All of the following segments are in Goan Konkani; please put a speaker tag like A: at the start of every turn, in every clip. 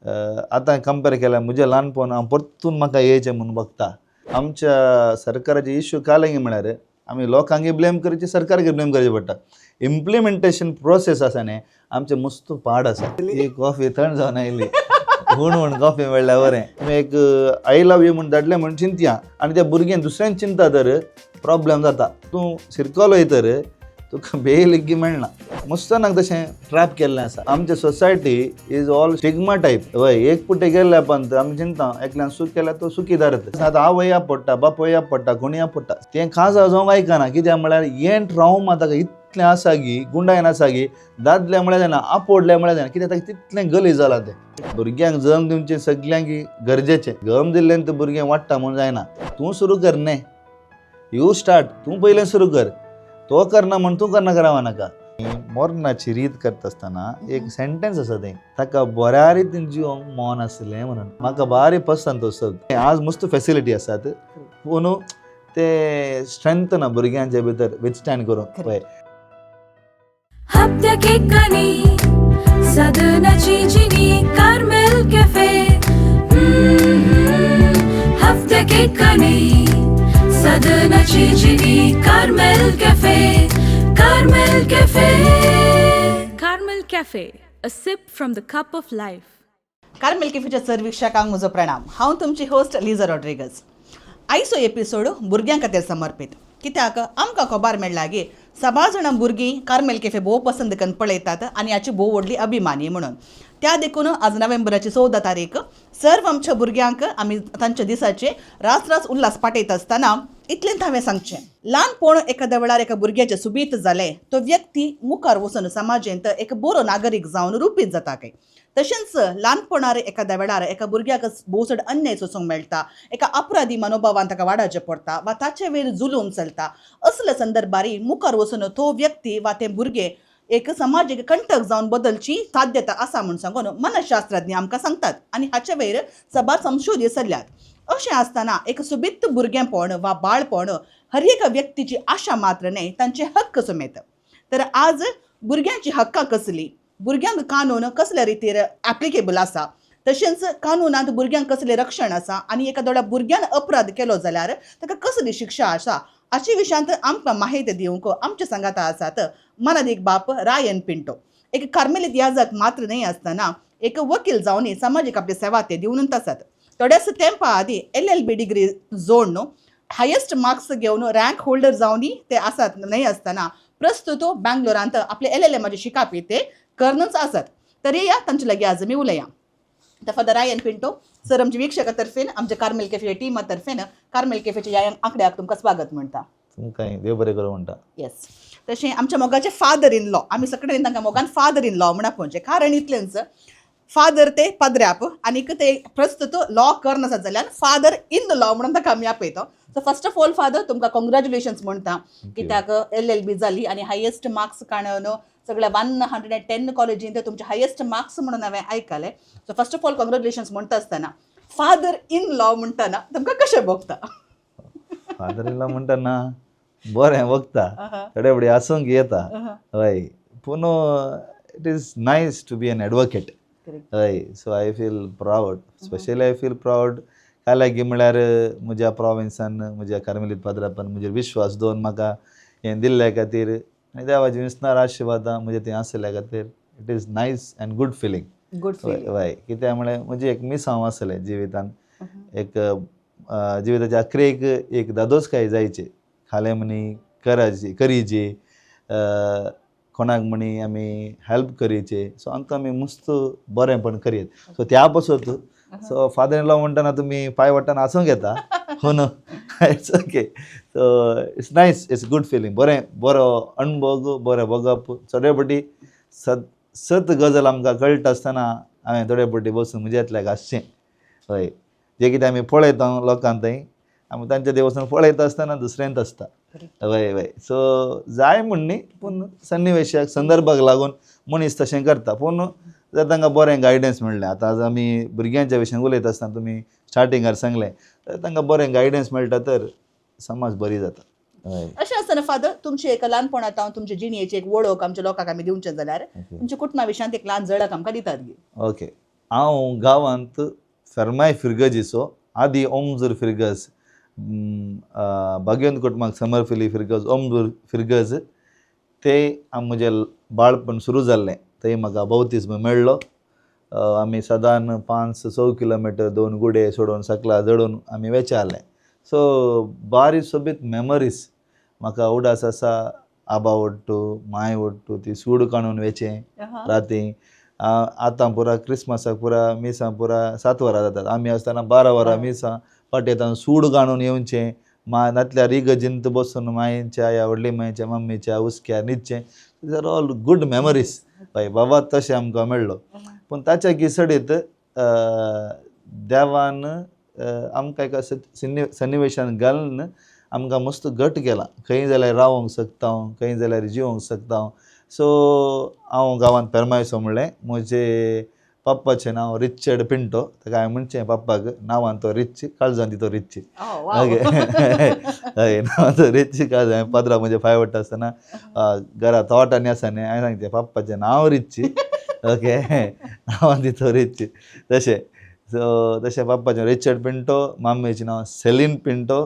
A: आतां कंपेर केल्यार म्हजें ल्हानपण हांव परतून म्हाका येयचें म्हूण बगता. आमच्या सरकाराचे इश्यू कालें म्हळ्यार आमी लोकांक ब्लेम करची, सरकारक ब्लेम करचें पडटा. इम्प्लिमेंटेशन प्रोसेस आसा न्ही, आमचें मस्त पाड आसा. ही कॉफी थंड जावन आयली. हूण हूण कॉफी मेळ्ळ्यार बरें. तुमी एक I love you म्हूण धाडलें म्हूण चिंतया आनी त्या भुरग्यान दुसऱ्यान चिंता तर प्रॉब्लेम जाता. तूं सिरकलो वयतर तुका बेल लेगीत मेळना. मुस्तानाक तशें ट्रॅप केल्लें आसा. आमचे society is all stigma type. हय, एक पुटे गेल्ल्या पंत आमी चिंता एकल्यान सूख केल्यार तो सुखीदारत. आतां आवय पडटा, बापूय पडटा, कोणूय पडटा, तें खासा जावंक आयकना. कित्याक म्हळ्यार हें ट्रावमा ताका इतलें आसा की गुंडायन आसा की दादले म्हळ्यार जायना, आपोडले म्हळ्यार जायना, कित्याक ताका तितलें गली जालां तें. भुरग्यांक जल्म दिवचें सगल्यांक गरजेचें. जल्म दिल्ल्यान तें भुरगें वाडटा म्हूण जायना. तूं सुरू कर न्ही, you start, तूं पयलें सुरू कर. तो करना म्हूण तूं करना करावं नाका. मरणाची रीत करता आसतना एक सेंटेन्स आसा तें, ताका बऱ्या रितीन जिवंक मन आसलें म्हणून. म्हाका बारी पसंत तो शब्द. आज मस्त फेसिलिटी आसात, पूण ते स्ट्रेंथ ना भुरग्यांच्या भितर विथस्टँड करूंक. पळय.
B: हप्त्याक सदनाची जिनी Carmel cafe. हप्त्याक सदनाची Jini Carmel cafe, Carmel cafe, Carmel cafe, a sip from the cup of life.
C: Carmel कॅफेच्या sir वीक्षकांक म्हजो प्रणाम. हांव तुमची होस्ट लिजा रॉड्रिगज. आयचो एपिसोड भुरग्यां खातीर समर्पीत, कित्याक आमकां खबर मेळ्ळा की सबार जाणां भुरगीं कार्मेल कॅफे भोव पसंद करून पळयतात आनी हाची भोव व्हडली अभिमानी म्हणून. त्या देखून आज नोव्हेंबराची 14 तारीख, सर्व आमच्या भुरग्यांक आमी तांच्या दिसाचे रास रास उल्हास पाठयता आसतना इतलेंच हांवें सांगचें, ल्हानपण एखाद्या वेळार एका भुरग्याचें सुबीत जालें, तो व्यक्ती मुखार वचून समाजेंत एक बरो नागरीक जावन रुपीत जाता काय. तशेंच ल्हानपणार एखाद्या वेळार एका भुरग्याक भोव चड अन्याय सोसूंक मेळटा, एका अपराधी मनोभावान ताका वाडाचें पडटा वा ताचे वयर जुलूम चलता, असल्या संदर्भार मुखार वचून तो व्यक्ती वा तें भुरगें एक समाजीक कंटक जावन बदलची साध्यता आसा म्हूण सांगून मनशास्त्रज्ञ आमकां सांगतात आनी हाचे वयर सबार संशोधन चल्ल्यात. अशें आसतना एक सुबीत भुरगेंपण वा बाळपण हर एका व्यक्तीची आशा मात्र न्हय, तांचे हक्क समेत. तर आज भुरग्यांची हक्कां कसली, भुरग्यांक कानून कसल्या रितीर एप्लिकेबल आसा, तशेंच कानूनांत भुरग्यांक कसलें रक्षण आसा आनी एका भुरग्यान अपराध केलो जाल्यार ताका कसली शिक्षा आसा, हाचे विशयांत आमकां माहिती दिवंक आमच्या सांगाता आसात मनादीक बाप रायन पिंटो. एक कार्मेलीत याजक मात्र न्हय आसतना एक वकील जावन समाजीक आपली सेवा ते दिवनूच आसात. थोड्याच तेंपा आदी एलएलबी डिग्री जोडून हायेस्ट मार्क्स घेवन रँक होल्डर जावनय ते आसात न्हय आसतना प्रस्तुत बँगलोरांत आपले एलएलएमाचे शिकापी ते करनच आसात. तरी या तांचे लागीं आज आमी उलया. तर फादर रायन पिंटो सर, आमच्या वीक्षका तर्फेन, आमच्या कार्मेल कॅफे टिमा तर्फेन कार्मेल कॅफेच्या ह्या आंकड्याक तुमकां स्वागत म्हणटा.
A: तुमकां देव बरें करूं म्हणटा.
C: येस, तशें आमच्या मोगाचे फादर इन लॉ, आमी सगळे तांकां मोगान फादर इन लॉ म्हण आपोवचें. कारण इतलेंच, फादर ते पदऱ्याप आनीक ते प्रस्तुत लॉ करनासत जाल्यार फादर इन the law म्हणून ताका आमी आपयता. So first of all father, तुमकां कॉंग्रॅच्युलेशन्स म्हणटा, कित्याक एलएलबी जाली आनी हायेस्ट मार्क्स काडून सगळ्या 110 कॉलेजीन तुमचे हायेस्ट मार्क्स म्हणून हांवें आयकलें. So first of all congratulations म्हणटा आसतना फादर इन लॉ म्हणटना तुमकां कशें भोगता?
A: फादर इन लॉ म्हणटना बरें भोगता, थोडे फुडें आसूंक येता. हय, पूण it is nice to be an advocate. हय, so I feel proud, specially I feel proud काल्यागी म्हळ्यार म्हज्या प्रोविन्सान, म्हज्या कार्मेलीत पाद्रापान म्हजेर विश्वास दवरून म्हाका हें दिल्ल्या खातीर आनी देवाची विस्नार आशिर्वादां म्हजे थंय आशिल्ल्या खातीर it is nice and good feeling.
C: Good.
A: हय हय, कित्याक म्हळ्यार म्हजें एक मिसांव आसलें जिवितान, एक जिविताच्या अखरेक एक दादोसकाय जायचे खालें म्हणी करायची करीची, कोणाक म्हणी आमी हेल्प करीचे. सो आमकां आमी मस्त बरेंपण करयत. सो त्या पासत सो फादर इन लॉ म्हणटना तुमी पांय वाडटना आसूंक येता. हो न्हू, it's okay. So it's nice, it's good feeling. बरें, बरो अणभव, बरें भोगप. थोडे फावटी सत सत गजाल आमकां कळटा आसतना हांवें थोडे फावटी बसून म्हज्यांतल्याक आसचें. हय, जें कितें आमी पळयता लोकांक थंय, आमी तांच्या थंय वचून पळयता आसतना दुसऱ्यांत आसता. हय हय, सो जाय म्हूण न्ही, पूण सन्निवेशाक संदर्भाक लागून मनीस तशें करता. पूण जर तांकां बरें गायडन्स मेळ्ळें, आतां आज आमी भुरग्यांच्या विशयान उलयता आसतना तुमी स्टार्टिंगार सांगलें, तर तांकां बरें गायडन्स मेळटा तर समाज बरी जाता. हय.
C: अशें आसतना फादर, तुमची एक ल्हानपणांत हांव तुमचे जिणेची एक वळख आमच्या लोकांक आमी दिवचें जाल्यार तुमच्या कुटुंबा विशयांत एक ल्हान झळक आमकां दितात गी.
A: ओके. हांव गांवांत फेर्माय फिर्गजीचो. आदी ओमजूर फिर्गज, बागेवन कुटुंबाक समरफिली फिर्गज, ओमजूर फिर्गज ते म्हजें बाळपण सुरू जाल्लें. थंय म्हाका बाउतीज्म मेळ्ळो. आमी सदान 5-6 किलोमिटर दोन गुडे सोडून सकला जडून आमी वेचाले. सो बारी सोबीत मेमरीज म्हाका उडास आसा. आबा ओडटू, मांय ओडटू, ती सूड काडून वेचें राती. आतां पुरा क्रिसमसाक पुरा मिसां पुरा 7 वरां जातात. आमी आसतना 12 वरां मिसां पाटयेंत सूड काडून येवचें. मा नातल्यार इगर्जींत बसून मांयच्या या व्हडली मांयच्या मम्मीच्या हुस्क्यार न्हिदचें. These are all good memories. हय, बाबा तशें आमकां मेळ्ळो. पूण ताच्या गिसडीत देवान आमकां एका सन्निवेशान घालून आमकां मस्त घट केलां. खंय जाल्यार रावोंक शकता हांव, खंय जाल्यार जिवोंक शकता हांव. सो हांव गांवांत पेरमायसो म्हणलें. म्हजे पप्पाचें नांव रिचर्ड पिंटो. ताका हांवें म्हणचें पप्पाक, नांवान तो रिच, काळजान ती तो रिच. ओके, हय, नांवान तो रिच, काळजान. हांवें पाद्रा म्हजे पांय पडटा आसतना घरा तोट आनी आसा न्ही, हांवें सांगचें पप्पाचें नांव रिच, ओके, नांवान ती तो रिच तशें. सो तशें पप्पाचें रिचर्ड पिंटो, मम्मीचें नांव सेलीन पिंटो.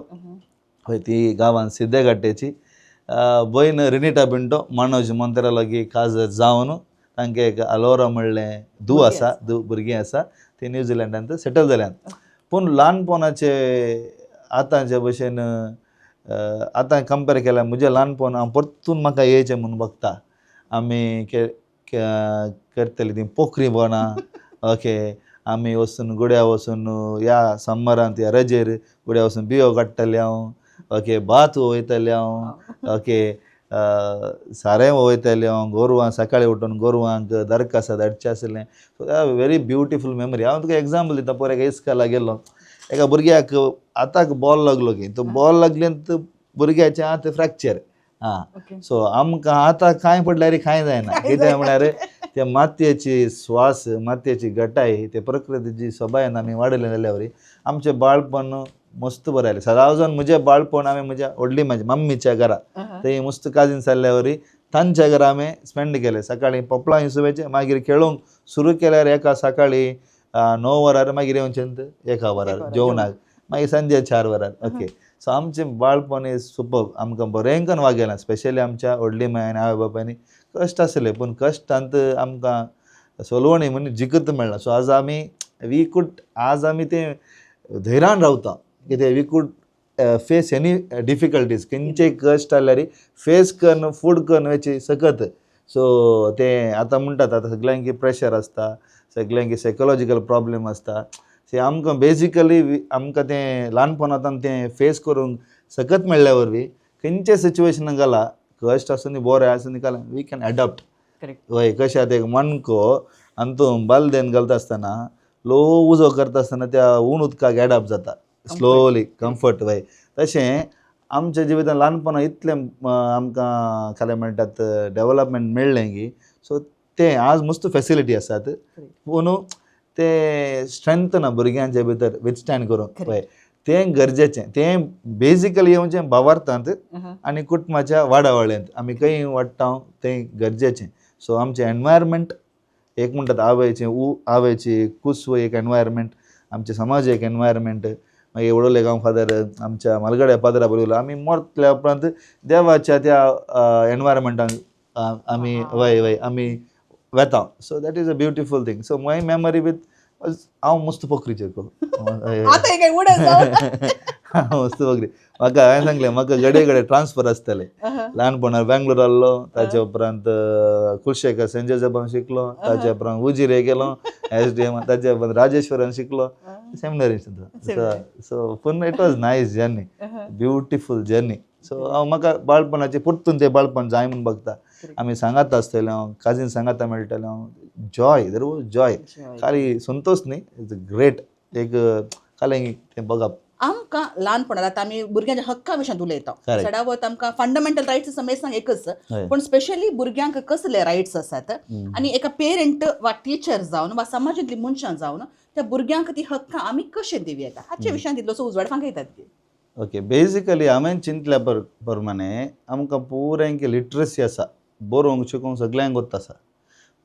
A: हय, ती गांवांत सिद्दे गाड्डेची. भयण रिनिटा पिंटो, मनोज मोंतेरा लागीं काजर जावन तांकां एक अलोरा म्हणलें धूव आसा, धूव भुरगीं आसा. ती न्यूझिलंडांत सेटल जाल्यात. पूण ल्हानपणाचे आतांचे भशेन आतां कंपेर केल्यार म्हजें ल्हानपण हांव परतून म्हाका येयचें म्हूण बगता. आमी करतली ती पोखरी बोणां, ओके, आमी वचून गुड्या वचून ह्या समरांत ह्या रजेर गुड्या वचून बियो काडटले हांव, ओके, भात वयतले हांव, ओके, सारें वयतलें हांव. गोरवां सकाळीं उठून गोरवांक दरकासा धाडचें आसलें. So very beautiful memory. हांव तुका एग्जाम्पल दिता. पयर एका इस्काला गेल्लो, एका भुरग्याक हाताक बॉल लागलो की तो बॉल लागल्यान भुरग्याचें हात फ्रॅक्चर. आं, सो आमकां आतां कांय पडल्यार कांय जायना. कित्याक म्हळ्यार ते मातयेची स्वास, मातयेची घटाय, ते प्रकृतीची सोबायन आमी वाडयले जाल्यार वरी आमचें बाळपण मस्त बरें जालें. सदांच म्हजें बाळपण हांवें म्हज्या व्हडली म्हाज्या मम्मीच्या घरा, थंय मस्त काजीन जाल्ल्या वरी तांच्या घरा हांवें स्पेंड केलें. सकाळीं पोपलां हिसोबाचें मागीर खेळूंक सुरू केल्यार एका सकाळीं 9 वरार, मागीर येवचें 1 वरार जेवणाक, मागीर सांजे 4 वरार. ओके, सो आमचें बाळपण is superb. आमकां बरें करून वागयलां. स्पेशली आमच्या व्हडली माय आनी आवय बापायनी कश्ट आसले, पूण कश्टांत आमकां सोलवणी म्हूण जिखत मेळ्ळा. सो आज आमी we could, आज आमी तें धैर्यान रावता कितें we could face any difficulties. खंयचेय कश्ट जाल्यार फेस करून फुड करून वयची सकत. सो तें आतां म्हणटात, आतां सगल्यांकी प्रेशर आसता, सगल्यांकी सायकोलॉजिकल प्रॉब्लम आसता. सो आमकां बेजिकली आमकां तें ल्हानपणांत तें फेस करूंक सकत मेळ्ळ्या वरवीं खंयच्या सिच्युएशनाक घाला, कश्ट आसूं नी बरें आसूं नी घाला, we can adapt. हय, कशें आतां एक मणको अंतू बालदेन घालता आसतना, लो उजो करता आसतना त्या हून उदकाक एडाप्ट जाता स्लोली, कम्फर्ट. वय, तशें आमच्या जिवितांत ल्हानपणां इतलें आमकां खालें म्हणटात डेवलपमेंट मेळ्ळें की सो तें आज मस्त फेसिलिटी आसात, पूण तें स्ट्रेंथ ना भुरग्यांच्या भितर विथस्टँड करूंक. हय, तें गरजेचें. तें बेजिकली येवचें भावार्थांत आनी कुटुंबाच्या वाडावळेंत आमी खंय वाडटा तें गरजेचें. सो आमचें एनवायरमेंट एक म्हणटात आवयचें आवयची कुसव एक एनवायरमेंट, आमचे समाज एक एनवायरमेंट. मागीर वडोले गांव फादर, आमच्या मालगड्या पाद्रा बरोबर आमी मरतल्या उपरांत देवाच्या त्या एनवायरमेंटान आमी, वय वय, आमी वेता. So that is a beautiful thing. So my memory with हांव मस्त पोखरी चेको.
C: आतां एक उडत
A: हांव मस्त पोखरी. म्हाका हांवें सांगलें, म्हाका घडये घडये ट्रान्सफर आसतले. ल्हानपणार बेंगलोर आहलो, ताच्या उपरांत कुलशेखर सेंट जोसेफान शिकलो, ताच्या उपरांत उजिरे गेलो एसडीएम, ताच्या उपरांत राजेश्वरान शिकलो, सेमिनरी सुद्दां. सो पूण it was nice journey, beautiful journey. So हांव म्हाका बाळपणाचें परतून तें बाळपण जाय म्हूण बगता. आमी सांगात आसतले हांव, काजीन सांगाता मेळटलें हांव. Joy, there was Joy. खाली संतोष न्ही, it's great एक खाली तें बघप.
C: आमकां ल्हानपणात आतां आमी भुरग्यांच्या हक्का विशयांत उलयता. चडावत आमकां फंडामेंटल रायट्स मेसांक एकच, पूण स्पेशली भुरग्यांक कसले रायट्स आसात आनी एका पेरंट वा टिचर जावन वा समाजांतली मनशां जावन त्या भुरग्यांक ती हक्कां आमी कशें दिवं येता हाचे विशयांत इल्लोसो उजवाड फांकयतात ती.
A: ओके, बेजिकली हांवें चिंतल्या प्रमाणे आमकां पुऱ्यांकी लिटरसी आसा, बरोवंक शिकोवंक सगल्यांक गोत्त आसा,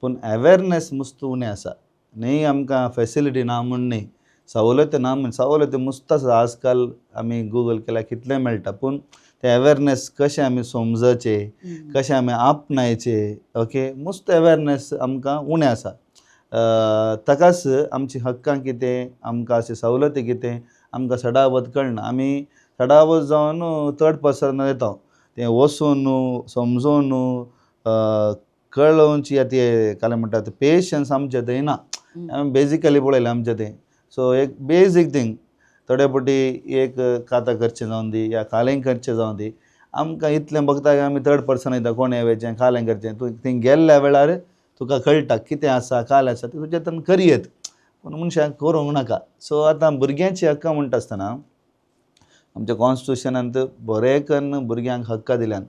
A: पूण अवेरनेस मस्त उणें आसा. न्ही आमकां फेसिलिटी ना म्हूण न्ही, सवलती ना म्हूण, सवलती मुस्त आसा. आजकाल आमी गुगल केल्यार कितलें मेळटा, पूण तें अवेरनेस कशें आमी समजचें, कशें आमी आपणायचें, ओके, मुस्त अवेरनेस आमकां उणें आसा. ताकाच आमची हक्कां कितें, आमकां अशें सवलती कितें, आमकां सदावत कळना. आमी सदावत जावन थर्ड पर्सन येता. तें वचून समजून कळोवची ते काय म्हणटा ते पेशन्स आमचे थंय ना. आमी बेजिकली पळयलें आमचें तें. सो एक बेजीक थींग, थोडे फावटी एक खाता करचें जावन दी या कालें करचें जावन दी, आमकां इतलें बघता की आमी थर्ड पर्सन वयता. कोणें वयचें, कालें करचें, तूं थंय गेल्ल्या वेळार तुका कळटा कितें आसा, कालें आसा तें तुज्यान करयेत, पूण मनशाक करूंक नाका. सो आतां भुरग्यांची हक्कां म्हणटा आसतना आमच्या कॉन्स्टिट्युशनांत बरें कन्न भुरग्यांक हक्कां दिल्यात.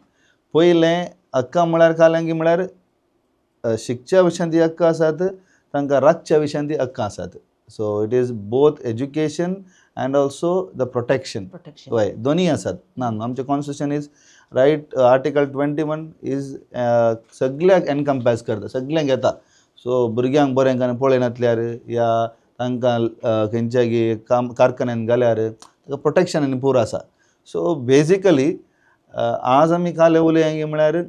A: पयलें हक्कां म्हळ्यार कालें म्हळ्यार शिकच्या विशयांत ती हक्क आसात, तांकां राखच्या विशयांत ती हक्कां आसात. So it is both education and also the protection.
C: Protection.
A: हय, दोनीय आसात ना. आमचें constitution is right, article 21 is सगळ्याक एनकम्पास करता, सगळ्यांक येता. सो भुरग्यांक बरें करून पळयनातल्यार या तांकां खंयच्यागी काम कारखान्यान घाल्यार ताका प्रोटेक्शन आनी पुरो आसा. सो बेजिकली आज आमी काल उलया म्हळ्यार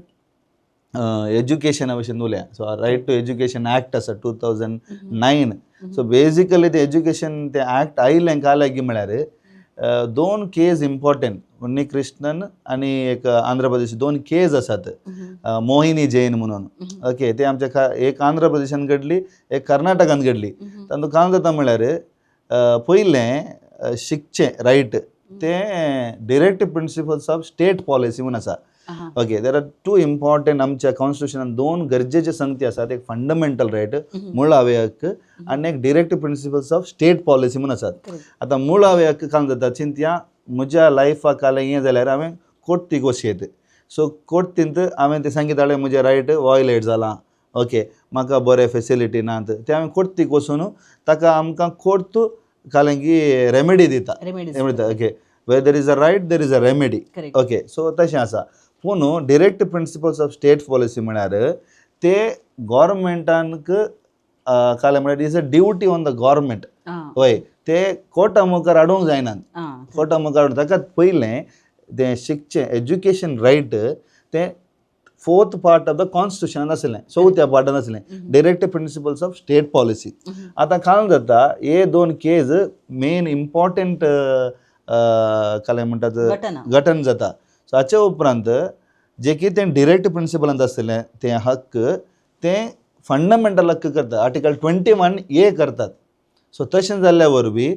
A: एज्युकेशना भशेन उलया. So right to education act आसा 2009. सो बेजिकली ते एज्युकेशन ते ऍक्ट आयलें काल म्हळ्यार दोन केज इम्पॉर्टंट, उन्नी कृष्णन आनी एक आंध्र प्रदेश, दोन केज आसात, मोहिनी जैन म्हणून. ओके, ते आमच्या एक आंध्र प्रदेशान घडली, एक कर्नाटकान घडली. तातूंत काय जाता म्हळ्यार पयलें शिकचें रायट तें directive principles of state policy म्हूण आसा. Okay, there are two important, आमच्या कॉन्स्टिट्युशनान दोन गरजेचे संगती आसात. एक फंडामेंटल रायट, मुळावे हक्क, आनी एक directive principles of state policy म्हूण आसात. आतां मुळावे हक्क काय जाता चिंतया, म्हज्या लायफाक काल हें जाल्यार हांवें कोर्तीक वचयेत. सो कोर्तींत हांवें तें सांगितालें म्हजें रायट वॉयलेट जालां, ओके, म्हाका बरें फेसिलिटी नात, तें हांवें कोर्तीक वचून ताका आमकां कोर्त कालें रेमेडी दिता.
C: Remedies.
A: Okay, where there is a right there is a remedy. Okay, so तशें आसा. पूण directive principles of state policy म्हळ्यार ते गोवोरमेंटानक कालें म्हळ्यार is a duty on the government. हय, ते कोर्टा मुखार हाडूंक जायना. कोर्टा मुखार हाडून ताका पयलें तें शिकचें एज्युकेशन रायट तें फोर्थ पार्ट ऑफ the कॉन्स्टिट्युशनान आसलें, चवथ्या पार्टान आसलें, directive principles of state policy. आतां काल जाता हे दोन केज मेन इम्पॉर्टंट कालें म्हणटात
C: घटना.
A: गठन जाता. सो हाचे उपरांत जे कितें डिरेक्ट प्रिंसिपलांत आसतलें तें हक्क तें फंडामेंटल हक्क करता, आर्टिकल 21A करतात. सो तशें जाल्ल्या वरवीं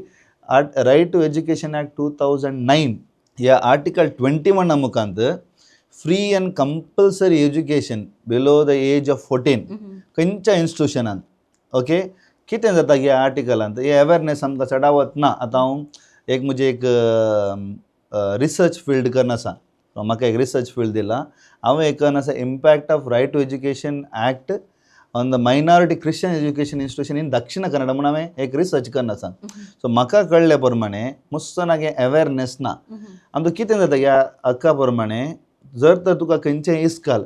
A: art right to education act 2009 ह्या article 21 मुखांत free and compulsory education below the age of 14 खंयच्या इन्स्टिट्युशनान. ओके, कितें जाता ह्या आर्टिकलांत हे अवेरनेस आमकां चडावत ना. आतां हांव एक म्हजें एक रिसर्च फिल्ड करून आसा, म्हाका एक रिसर्च फिल्ड दिला, हांव एक करून आसा impact of right to education act on the minority Christian education institution in Dakshina Kannada म्हूण हांवें एक रिसर्च करून आसा. सो म्हाका कळ्ळे प्रमाणे मुस्तनाक हें अवेरनेस ना. आमकां कितें जाता ह्या हक्का प्रमाणे जर तर तुका खंयचें इस्काल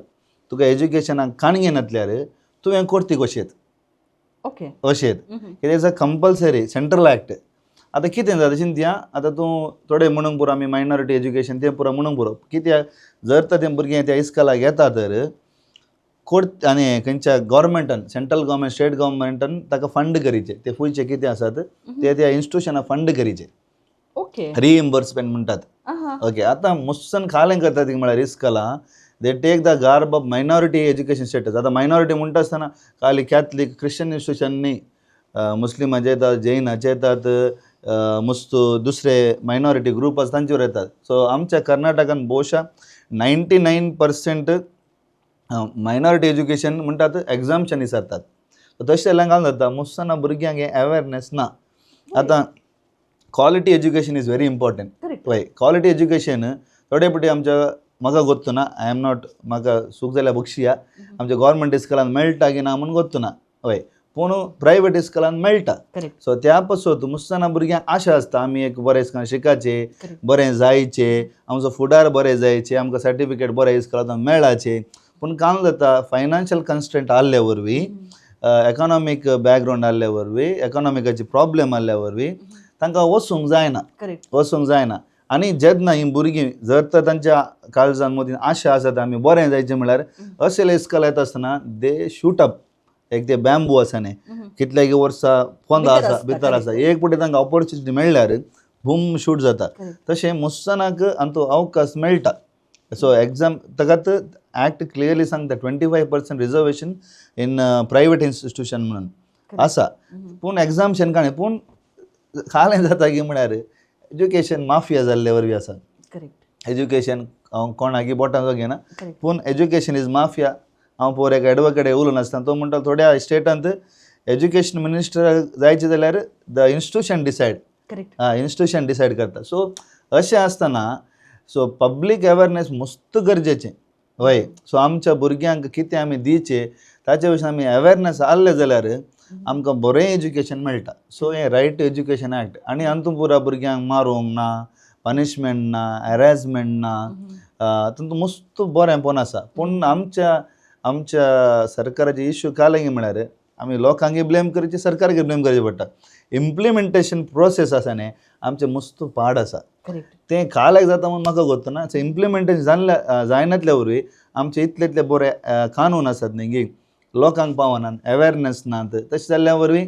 A: तुका एज्युकेशनाक काणगे नासल्यार तुवें कोर्तीक वशेत. अशें कित्याक is a compulsory central act. आतां कितें जाता चिंतया, आतां तूं थोडे म्हणूंक पुरो आमी मायनॉरिटी एज्युकेशन तें पुरो म्हणूंक पुरो, कित्याक जर तर तें भुरगें त्या इस्कॉलाक येता तर कोर्ट आनी खंयच्या गव्हर्मेंटान, सेंट्रल गव्हर्मेंट, स्टेट गव्हर्मेंटान ताका फंड करीचे, ते फुयचे कितें आसात ते त्या इन्स्टिट्युशनाक फंड करीचे. रिइम्बर्समेंट म्हणटात. ओके, आतां मुस्सन खालें करता ती म्हळ्यार इस्कॉलां they take the garb of minority education status. आतां मायनॉरिटी म्हणटा आसतना खाली कॅथलीक क्रिश्चन इन्स्टिट्युशन न्ही, मुस्लिमाचे येतात, जैनाचे येतात, मुस्त दुसरे मायनॉरिटी ग्रूप आसा तांचेर येतात. सो आमच्या कर्नाटकान भोवशा 99% मायनॉरिटी एज्युकेशन म्हणटात एग्जामशन विचारतात. तशें जाल्यार घालून जाता मुस्तना भुरग्यांक हें अवेरनेस ना. आतां quality education is very important. हय, क्वॉलिटी एज्युकेशन थोडे फावटी आमच्या म्हाका गोत्तु ना, I am not, म्हाका चूक जाल्यार बक्षिया, आमच्या गव्हर्मेंट इस्कॉलान मेळटा की ना म्हूण गोत्तु ना. हय, पूण प्रायवेट इस्कॉलान मेळटा. सो त्या पासत मुस्तना भुरग्यांक आशा आसता आमी एक बरें इस्कॉलान शिकाचे, बरें जायचे, आमचो फुडार बरें जायचे, आमकां सर्टिफिकेट बरें इस्कॉलांत मेळाचे. पूण काम जाता फायनान्शियल कन्स्ट्रंट आहल्या वरवीं एकोनॉमीक बॅकग्रावंड आहल्या वरवीं, एकोनॉमिकाची प्रॉब्लेम आहल्या वरवीं तांकां वचूंक जायना. वचूंक जायना. आनी जेन्ना हीं भुरगीं जर तर तांच्या काळजान मदीं आशा आसा आमी बरें जायचें म्हळ्यार असले इस्कोला येता आसतना दे शूट अप. एक ते बॅम्बू आसा न्ही, कितल्याकी वर्सां पोंदा
C: भितर
A: आसा,
C: आसता,
A: भितर आसा, एक पटी तांकां ऑपॉर्चुनिटी मेळ्ळ्यार बूम शूट जाता. तशें मुस्तानाक हातूंत अवकाश मेळटा. सो एग्जाम ताकात एक्ट क्लियरली सांगता 25% reservation in private institution म्हणून आसा. पूण एग्जामशन कांय पूण खालें जाता की म्हळ्यार एज्युकेशन माफिया जाल्ले वरवीं आसा. एज्युकेशन हांव कोणाकी बोटां घेना, पूण एज्युकेशन is mafia. हांव पोर एक एडवोकेट उलोवन आसतना तो म्हणटा थोड्या स्टेटांत एज्युकेशन मिनिस्टर जायचे जाल्यार the institution decide. Institution decide करता. सो अशें आसतना सो पब्लीक अवेरनेस मस्त गरजेचें. हय, सो आमच्या भुरग्यांक कितें आमी दिवचें ताचे विशीं आमी अवेरनेस आहले जाल्यार आमकां बरें एज्युकेशन मेळटा. सो हें रायट टू एज्युकेशन एक्ट आनी हातूंत पुरा भुरग्यांक मारूंक ना, पनिशमेंट ना, हॅरेसमेंट ना, तातूंत मस्त बरेंपण आसा. पूण आमच्या आमच्या सरकाराचे इश्यू कालें म्हळ्यार आमी लोकांक ब्लेम करचे, सरकाराक ब्लेम करचें पडटा. इम्प्लिमेंटेशन प्रोसेस आसा न्ही आमचें मस्त पाड आसा. तें काल्याक जाता म्हूण म्हाका गोत्त ना. सो इम्प्लिमेंटेशन जाल्ल्या जायनातल्या वरवीं आमचे इतले इतले बरे कानून आसात न्ही गी लोकांक पावनात, अवेरनेस नात, तशें जाल्ल्या वरवीं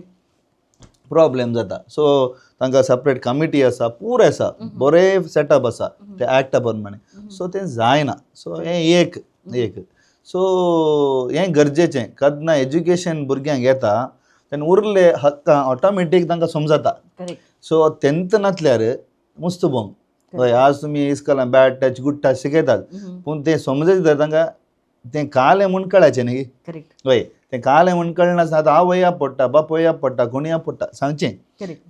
A: प्रॉब्लेम जाता. सो तांकां सेपरेट कमिटी आसा, पुरो आसा, बरें सेटअप आसा ते एक्टा प्रमाणे. सो तें जायना. सो हें एक एक सो हें गरजेचें. केन्ना एज्युकेशन भुरग्यांक येता तेन्ना उरले हक्कां ऑटोमॅटीक तांकां समजता. सो तेंत नासल्यार मस्त बोंग. हय, आज तुमी इस्कोलान बॅड टच गूड टच शिकयतात, पूण तें समजत जाल्यार तांकां तें कालें म्हूण कळाचें न्ही. हय, तें कालें म्हूण कळनासतना आतां आवय पडटा, बापूय पडटा, कोणूय पडटा सांगचें.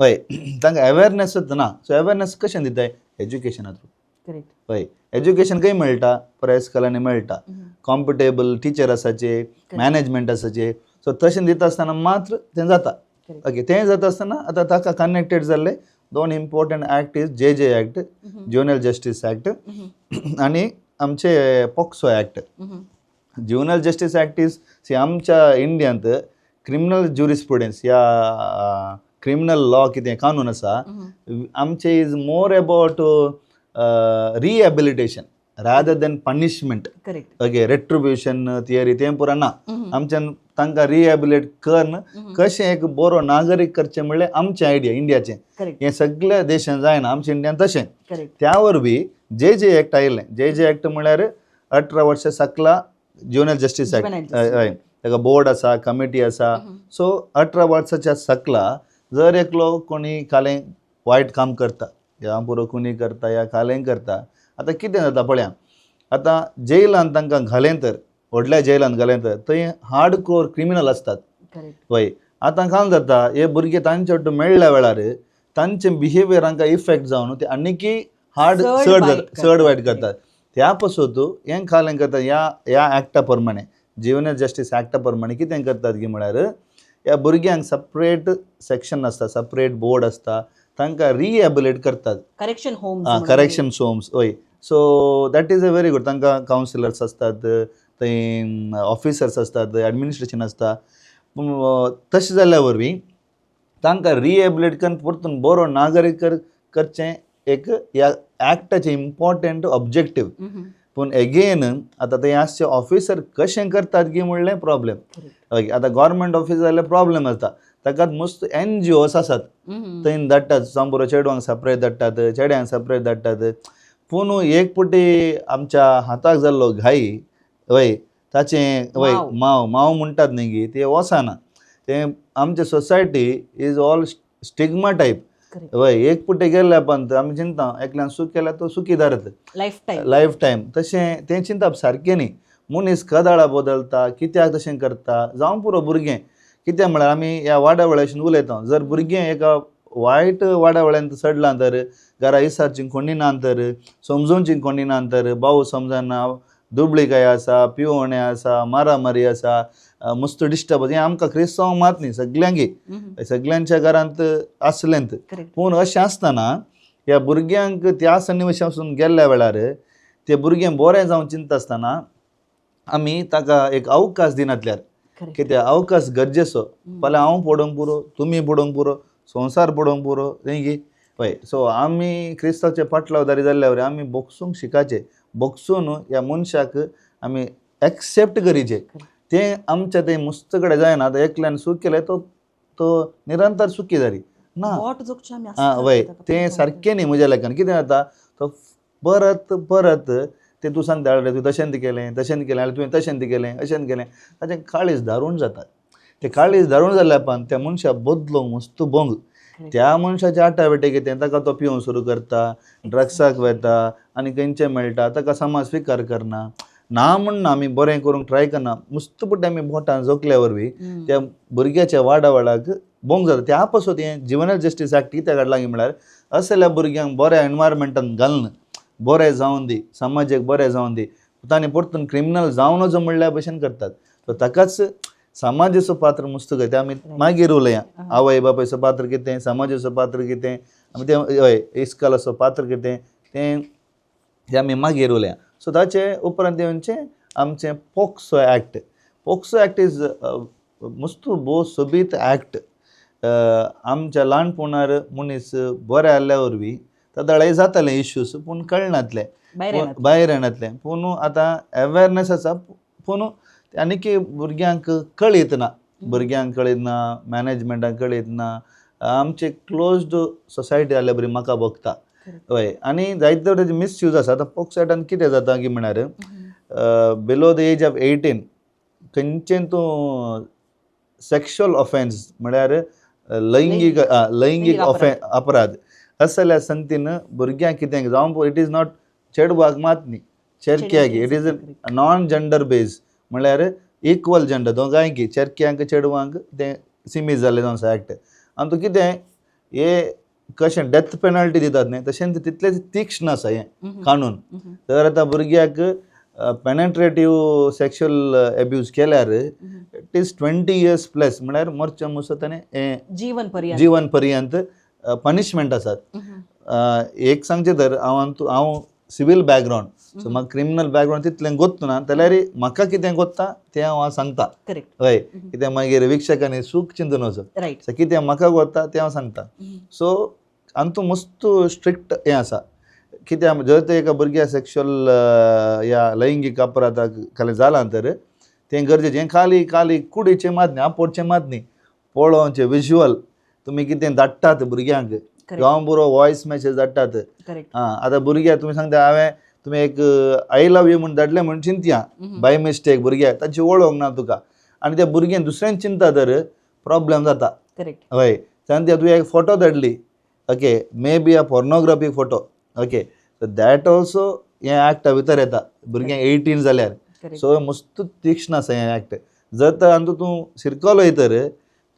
A: हय, तांकां अवेरनेसच ना. सो अवेरनेस कशें दिताय? एज्युकेशना थ्रू. हय, एज्युकेशन खंय मेळटा? बऱ्या इस्कोलांनी मेळटा, कॉम्पिटेबल टिचर आसाचे, मॅनेजमेंट आसाचे. सो तशें दिता आसतना मात्र तें जाता. ओके, तें जाता आसतना आतां ताका कनेक्टेड जाल्ले दोन important act is JJ Act, Juvenile Justice Act, आनी आमचे POCSO Act. Juvenile Justice Act is, see, आमच्या इंडियांत क्रिमिनल ज्युरिस्प्रुडन्स या क्रिमिनल लॉ कितें कानून आसा आमचे is more about rehabilitation rather than punishment. Okay, retribution theory तें पुरा ना आमच्यान. तांकां रिहॅबिलिटेट करून कशें एक बरो नागरीक करचें म्हणल्यार आमचें आयडिया इंडियाचें. हें सगळ्या देशान जायना, आमच्या इंडियान तशें. त्या वरवीं जे जे एक्ट आयिल्लें, जे जे एक्ट म्हळ्यार 18 वर्सां सकला जुवेनायल जस्टीस एक्ट. हय, ताका बोर्ड आसा, कमिटी आसा. सो 18 वर्साच्या सकला जर एकलो कोणी कालें वायट काम करता या पुरो खुनी करता या कालें करता, आतां कितें जाता पळया, आतां जेलान तांकां घालें तर, व्हडल्या जेलान घालें तर थंय हार्ड कोर क्रिमिनल आसतात. हय, आतां कांय जाता, हे भुरगे तांचे वाटेन मेळ्ळ्या वेळार तांचे बिहेवियर हांकां इफेक्ट जावन ते आनीकी हार्ड
C: चड
A: चड
C: वायट
A: जाता, चड वायट
C: करतात.
A: करतात. त्या पासत हें खालें करतात. ह्या ह्या एक्टा प्रमाणे, जुवेनायल जस्टीस एक्टा प्रमाणे कितें करतात की म्हळ्यार ह्या भुरग्यांक सपरेट सेक्शन आसता, सपरेट बोर्ड आसता, तांकां रिहॅबिलिटेट करतात.
C: Correction home.
A: आं, करेक्शन होम्स, हय. So that is a very good. तांकां कावन्सिलर्स आसतात थंय, ऑफिसर्स आसतात, एडमिनिस्ट्रेशन आसता. पूण तशें जाल्ल्या वरवीं तांकां रिहॅबिलिटेट करून परतून बरो नागरीक करचें एक ह्या एक्टाचें इम्पॉर्टंट ऑब्जेक्टीव. पूण एगेन आतां थंय आसचे ऑफिसर कशें करतात की म्हणलें प्रॉब्लेम. ओके, आतां गव्हर्मेंट ऑफिस जाल्यार प्रॉब्लेम आसता. ताकात मस्त एनजीओस आसात, थंय धाडटात. जावं चेडवांक सेपरेट धाडटात, चेड्यांक सेपरेट धाडटात. पूण एक पटी आमच्या हाताक जाल्लो घाई, हय, ताचें, हय,
C: माव.
A: माव माव म्हणटात न्ही गी, ते वचना. ते आमचे society is all stigma type. हय, एक पटी गेल्ल्या उपरांत आमी चिंता एकल्यान चूक केल्यार तो सुखी धरत
C: लायफ टायम.
A: Life time. तशें तें चिंतप सारकें न्ही. मनीस कदाळा बदलता. कित्याक तशें करता? जावं पुरो भुरगें. कित्याक म्हळ्यार आमी ह्या वाड्या वेळासून उलयता, जर भुरगें एका वायट वाड्या वेळान चडलां तर, घरा इसारची कोणी ना तर, समजोवची कोणी ना तर, भाऊ समजना, दुबळीकाय आसा, पिवोणे आसा, मारामारी आसा, मस्त डिस्टर्ब, हें आमकां क्रिस्तांव मात न्ही, सगल्यांकी सगल्यांच्या घरांत आसलेंत. पूण अशें आसतना ह्या भुरग्यांक त्या सन्निवेशासून गेल्ल्या वेळार ते भुरगें बरें जावन चिंतता आसतना आमी ताका एक अवकाश दिनातल्यार कित्याक अवकाश गरजेचो. फाल्यां हांव पडोवंक पुरो, तुमी पडोवंक पुरो, संवसार पडोवंक पुरो, न्ही गी? हय. सो आमी क्रिस्ताचे पाटलावदारी जाल्ल्या वरी आमी बोगसूंक शिकाचे, बोगसून ह्या मनशाक आमी एक्सेप्ट करीचे. तें आमच्या तें मुस्त कडेन जायना. आतां एकल्यान चूक केलें, तो तो निरंतर चुकी जाली ना.
C: बोट जोखचें आमी
A: आं
C: आसता
A: वय,
C: ताका
A: तें
C: पळोवंक.
A: सारकें न्ही म्हज्या लेखान. कितें जाता, तो परत परत तें तूं सांगता, "अरे तूं तशें केलें, तशें केलें, आनी तुवें तशें केलें, अशें केलें." ताचें काळीज दारूण जाता. तें काळीज दारूण जाल्ल्या पान त्या मनशाक बदलूंक मस्त भोंग. त्या मनशाचे आटाविटे कितें, ताका तो पिवंक सुरू करता, ड्रग्साक वता आनी खंयचें मेळटा. ताका समाज स्विकार करना. ना म्हणना, आमी बरें करूंक ट्राय करना. मुस्त पुट्टे आमी बोटां जोखल्या वरवीं त्या भुरग्याच्या वाडा वाडाक बोंग जाता. त्या पासत हें जुवेनायल जस्टीस एक्ट कित्याक काडलां की म्हळ्यार असल्या भुरग्यांक बऱ्या एनवायरमेंटान घालून बरें जावन दी, समाजाक बरें जावन दी. तांणी परतून क्रिमिनल जावं नजो म्हणल्या भशेन करतात. सो ताकाच समाजाचो पात्र मुस्त करता. आमी मागीर उलया, आवय बापायचो पात्र कितें, समाजाचो पात्र कितें, आमी तें हय इस्कालाचो पात्र कितें, तें हें आमी मागीर उलया. सो ताचे उपरांत येवचें आमचें POCSO act. POCSO act is मुस्त भोव सोबीत एक्ट. आमच्या ल्हानपणार मनीस बरें आहल्या वरवीं तेदळाय जाताले इश्यूज, पूण कळनातले.
C: भायर येनात.
A: भायर येनातले. पूण आतां अवेरनेस आसा, पूण आनीक भुरग्यांक कळीत ना, भुरग्यांक कळीत ना, मॅनेजमेंटाक कळीत ना. आमचे क्लोज्ड सोसायटी जाल्ल्या बरी म्हाका भोगता. हय, आनी जायते ताजे मिसयूज आसा. आतां पोक्सो एक्टान कितें जाता की म्हळ्यार below the age of 18 खंयचें तूं सेक्शुअल ऑफेन्स, म्हळ्यार लैंगीक लैंगीक
C: लैंगीक
A: अपराध असल्या संगतीन भुरग्यांक कितें जावं, it is not चेडवाक मात न्ही, चेरक्याक. It is non gender base, म्हळ्यार इक्वल जेंडर दोगांयकी, चेरक्यांक चेडवांक तें सिमीत जाल्लें जावन आसा एक्ट. आनी तूं कितें हे कशें डेथ पेनल्टी दितात न्ही, तशेंच तितलेंच तीक्ष्ण आसा हें कानून. तर आतां भुरग्याक पेनेट्रेटीव सेक्शुअल एब्यूज केल्यार it is 20 years plus, म्हळ्यार मरच्या मुसो ताणें हें
C: जीवन पर्यंत.
A: जीवन पर्यंत पनिशमेंट आसात. एक सांगचें तर हांव हांव सिवील बॅकग्रावंड, सो म्हाका क्रिमिनल बॅकग्रावंड तितलें गोत्त ना, जाल्यार म्हाका कितें गोत्ता तें हांव सांगता. हय, कितें मागीर विक्षकांनी चूक चिंतून वचत. सो कितें म्हाका गोत्ता तें हांव सांगता. सो आनी मस्त स्ट्रिक्ट हें आसा. कित्याक जर ते एका भुरग्या सेक्शुअल या लैंगीक अपराधाक खाली जालां तर तें गरजेचें. हें खाली खाली कुडीचें मात न्ही, आपोडचें मात न्ही, पळोवचें विज्युअल तुमी कितें धाडटात भुरग्यांक, जावं बरो वॉयस मॅसेज धाडटात. आं, आतां भुरग्याक तुमी सांगता, हांवें तुमी एक I love you म्हूण धाडलें म्हूण चिंतया, बाय मिस्टेक भुरग्याक ताची वळोवंक ना तुका, आनी त्या भुरग्यान दुसऱ्यान चिंता तर प्रॉब्लेम जाता. हय, सांगता तुवें एक photo धाडली, okay, may be a pornographic photo, okay, so that also हें एक्टा भितर येता भुरग्यांक 18 जाल्यार. सो मस्त तीक्ष्ण आसा हें एक्ट. जर तर आनी तूं शिरकलो तर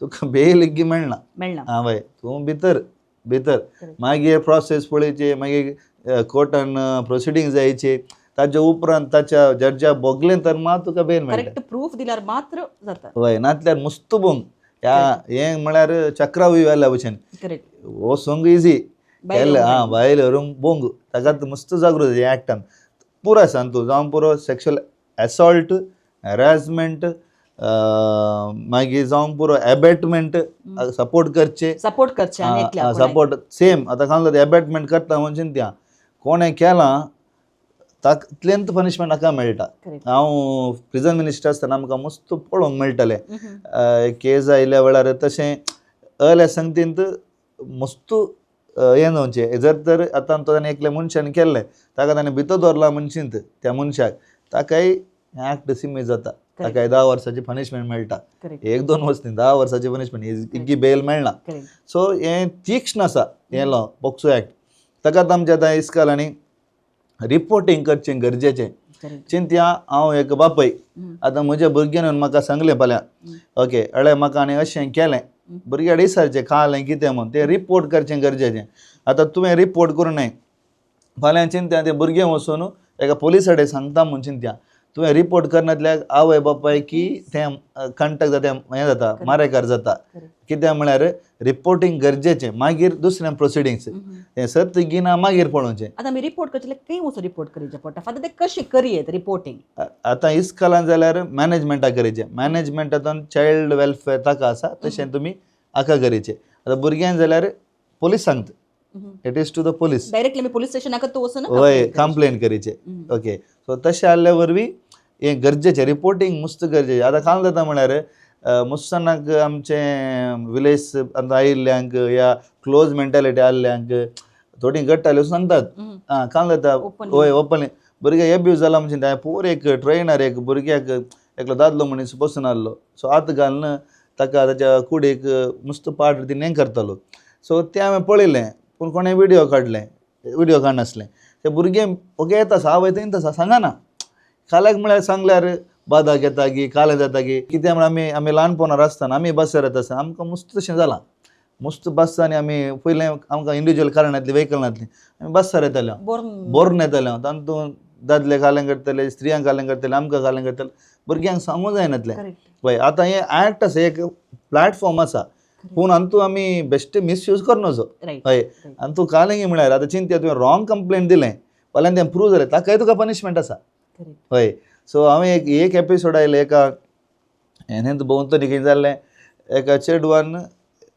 A: तुका बेल लेगीत मेळना.
C: मेळना.
A: आं वय, तूं भितर भितर. मागीर प्रोसेस पळयची, मागीर कोर्टान प्रोसिडींग जायची, ताच्या उपरांत ताच्या जड्जा भोगलें तर मात तुका बेल मेळटा.
C: करेक्ट, प्रूफ दिल्यार मात्र जाता.
A: वय, नातल्यार मुस्त बोंग ह्या हें म्हळ्यार चक्रव्यूह जाल्ल्या भशेन. हो सोंग इजी
C: भायर
A: केलें.
C: येवंक.
A: आं, भायर व्हरूंक बोंग. ताका मस्त जागृत हें एक्टान पुरो आसा. तूं जावं पुरो सेक्शुअल एसॉल्ट, हॅरासमेंट, मागीर जावं पुरो एबेटमेंट, सपोर्ट करचें.
C: सपोर्ट करचें आनी एकल्या कोणाक.
A: Support same. आतां सांगलो एबेटमेंट करता म्हणून चिंतया, कोणें केलां ताका तितलेंच पनिशमेंट हाका मेळटा. हांव प्रिजन मिनिस्टर आसतना आमकां मस्त पळोवंक मेळटालें. केस आयल्या वेळार तशें अल्या संगतींत मस्त हें जावचें. जर तर आतां तो ताणें एकल्या मनशान केल्लें, ताका ताणें भितर दवरला म्हूण चिंत, त्या मनशाक ताकाय एक्ट सिमीत जाता, ताकाय 10 वर्साची पनिशमेंट मेळटा. एक दोन वर्स न्ही, 10 वर्साची पनिशमेंट, इग्गी बेल मेळना. सो हें तीक्ष्ण आसा हें लॉ पॉक्सो एक्ट. ताकाच आमच्या आतां इस्काल आनी रिपोर्टींग करचें गरजेचें. चिंतया, हांव एक बापय, आतां म्हज्या भुरग्यान म्हाका सांगलें फाल्यां, ओके, अळे म्हाका आनी अशें केलें, भुरग्याक विचारचें खालें कितें म्हूण, तें रिपोर्ट करचें गरजेचें. आतां तुवें रिपोर्ट करूं न्हय, फाल्यां चिंतया तें भुरगें वचून एका पोलिसा कडेन सांगता म्हूण चिंतया, तुवें रिपोर्ट करनातल्यार आवय बापाय की तें कंटक जाता, हें जाता, मारेकार जाता. कित्याक म्हळ्यार रिपोर्टींग गरजेचें, मागीर दुसरें प्रोसिडींग्स. तें सत्य गिना मागीर पळोवचें.
C: आतां आमी रिपोर्ट करचें जाल्यार खंय वचून रिपोर्ट करचें पडटा फाल्यां, तें कशें करयेत रिपोर्टींग?
A: आतां इस्कॉलान जाल्यार मॅनेजमेंटाक करचें. मॅनेजमेंटातून चायल्ड वेलफेअर ताका आसा, तशें तुमी हाका करचें. आतां भुरग्यांक जाल्यार पोलीस सांगता, it is to the police.
C: Directly आमी पोलीस स्टेशनाक तूं वचून
A: वय, कंप्लेन करचें. ओके, सो तशें जाल्ल्या वरवीं हें गरजेचें, रिपोर्टींग मस्त गरजेचें. आतां काल जाता म्हळ्यार मुस्तानाक आमचें विलेज आतां आयिल्ल्यांक या क्लोज मेंटेलिटी आहल्ल्यांक थोडीं घट्ट जाल्यार सांगतात. आं, काल जाता.
C: Openly.
A: वय, ओपनली भुरगे एब्यूज जाला म्हणजे हांवें पोर एक ट्रेनर एक भुरग्याक एकलो दादलो मनीस बसून आहलो, सो हात घालून ताका ताच्या कुडीक मस्त पाड रितीन हें करतालो. सो तें हांवें पळयलें, पूण कोणें विडियो काडलें, विडियो काडनासलें. ते भुरगे ओगे येता, आवय थंय आसा, सांगना काल्याक. म्हळ्यार सांगल्यार बादाक येता गी, कालें जाता गी. कितें म्हळ्यार आमी ल्हानपणार आसतना आमी बसार येता आसतना आमकां मस्त तशें जालां. मस्त बसांनी आमी पयलें आमकां इंडिविज्युअल कार नासली, व्हेकल नासली, आमी बसार येताले, बोरून येताले. तातूंत दादले कालें करतले, स्त्रियांक कालें करतले, आमकां कालें करतले, भुरग्यांक सांगूंक जायनातलें. पळय, आतां हें एक्ट आसा, एक प्लॅटफॉर्म आसा, पूण हातूंत आमी बेश्टे मिसयूज करूं नजो. हय, आनी तूं कालें म्हळ्यार आतां चिंत्या, तुवें रॉंग कंप्लेन दिलें, फाल्यां तें प्रूव जालें, ताकाय तुका पनिशमेंट आसा. हय, सो हांवें एक एक एपिसोड आयले एका हें भोंवतणी कितें जाल्लें, एका चेडवान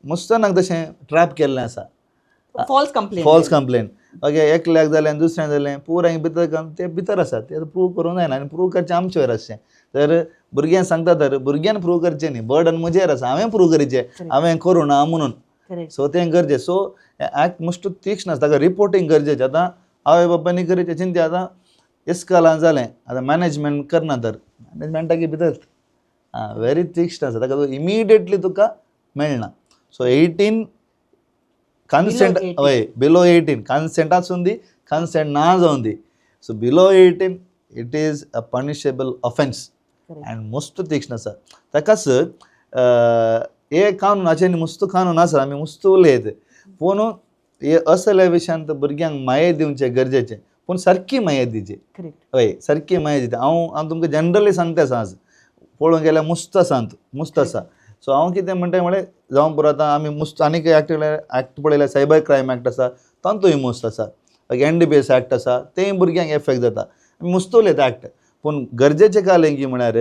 A: मुस्तानाक तशें ट्रॅप केल्लें आसा.
C: False complain.
A: False complain. Okay, एकल्याक जालें आनी दुसऱ्याक जालें, पुराय भितर घालून ते भितर आसा. ते प्रूव करूंक जायना आनी प्रूव करचें आमचे वयर आसचें. तर भुरग्यांक सांगता, तर भुरग्यान प्रूव करचें न्ही, बर्डन म्हजेर आसा, हांवें प्रूव करचें हांवें करूं ना म्हणून. सो तें गरजें. सो एक्ट मुश्ट तीक्ष्ण आसा, ताका रिपोर्टींग गरजेचें. आतां आवय बापायनी करचें. चिंत्या, आतां इस्कॉलान जालें, आतां मॅनेजमेंट करना तर मॅनेजमेंटाक भितर आं व्हेरी तीक्ष्ण आसा, ताका इमिडिएटली तुका मेळना. So 18 consent.
C: 18.
A: हय, बिलो 18 कन्सेंट आसूं दी, कन्सेंट ना जावं दी, so below 18 it is a punishable offence. And मस्त तीक्ष्ण आसा. ताकाच हे कानून मस्त कानून आसा, आमी मस्त उलयत, पूण हे असल्या विशयांत भुरग्यांक माये दिवचें गरजेचें, पूण सारकी माये दिवची. हय, सारकी माये दिता. हांव हांव तुमकां जनरली सांगता आसा, आज पळोवंक गेल्यार मुस्त आसा, मुस्त आसा. सो हांव कितें म्हणटा म्हळ्यार, जावं पुरो, आतां आमी मुस्त आनीक एक्ट एक्ट पळयल्यार सायबर क्रायम एक्ट आसा, तातूंतय मुस्त आसा. मागीर एनडीपीएस एक्ट आसा, तेंय भुरग्यांक एफेक्ट जाता. आमी मुस्त उलयता एक्ट, पूण गरजेचें कालें की म्हळ्यार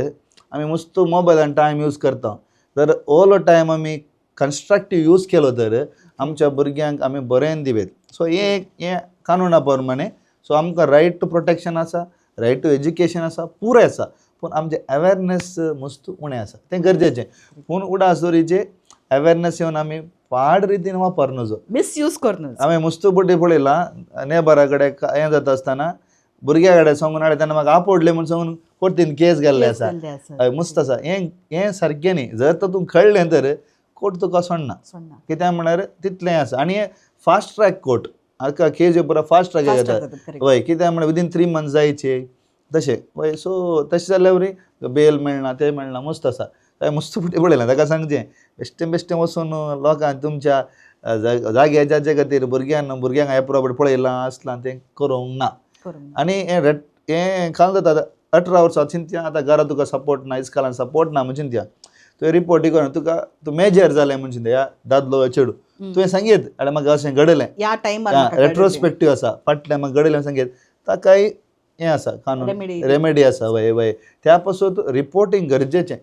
A: आमी मुस्त मोबायलान टायम यूज करता, तर ओलो टायम आमी कन्स्ट्रक्टीव यूज केलो तर आमच्या भुरग्यांक आमी बरें दिवेत. सो हें हें कानुना प्रमाणे, सो आमकां रायट टू प्रोटेक्शन आसा, रायट टू एज्युकेशन आसा, पुराय आसा, पूण आमचें अवेरनेस मस्त उणें आसा, तें गरजेचें. पूण उडास दवरीचें अवेरनेस येवन आमी पाड रितीन वापर नजो.
C: मिसयूज करूं.
A: हांवें मुस्त पटी पळयलां, नेबरा कडेन हें जाता आसतना भुरग्या कडेन सांगून हाडलें, तेन्ना म्हाका आपोडलें म्हूण सांगून कोर्टीन केस गेल्ले आसा. हय, मुस्त आसा. हें हें सारकें न्ही. जर तर तूं कळ्ळें तर कोर्ट तुका सोडना. कित्याक म्हळ्यार तितलें आसा आनी फास्ट ट्रॅक कोर्ट हाका केज पुरा फास्ट ट्रॅक जाता. हय, कित्याक म्हळ्यार विदीन 3 मंथ्स जायचे तशें. हय, सो तशें जाल्यार वरी बेल मेळना, तें मेळना. मस्त आसा. हांवें मस्त फुडें पळयलां, ताका सांगचें बेश्टें बेश्टें वचून लोकांक तुमच्या जाग्याच्या खातीर भुरग्यांक भुरग्यांक एप्रोबेट पळयलां आसलां तें करूंक ना. आनी हें रेट हें काल जाता 18 वर्सां चिंतया, आतां घरा तुका सपोर्ट ना, इस्कॉलान सपोर्ट ना म्हूण चिंतया, तुवें रिपोर्ट करून तुका तूं मेजर जालें म्हूण चिंतया, ह्या दादलो चेडूं तुवें सांगीत आनी म्हाका अशें घडलें.
C: ह्या टायमार.
A: रेट्रोस्पेक्टीव आसा, फाटलें म्हाका घडलें सांगीत, ताकाय हें आसा कानून.
C: Remedy.
A: रेमेडी आसा. वय वय, त्या पासून रिपोर्टींग गरजेचें.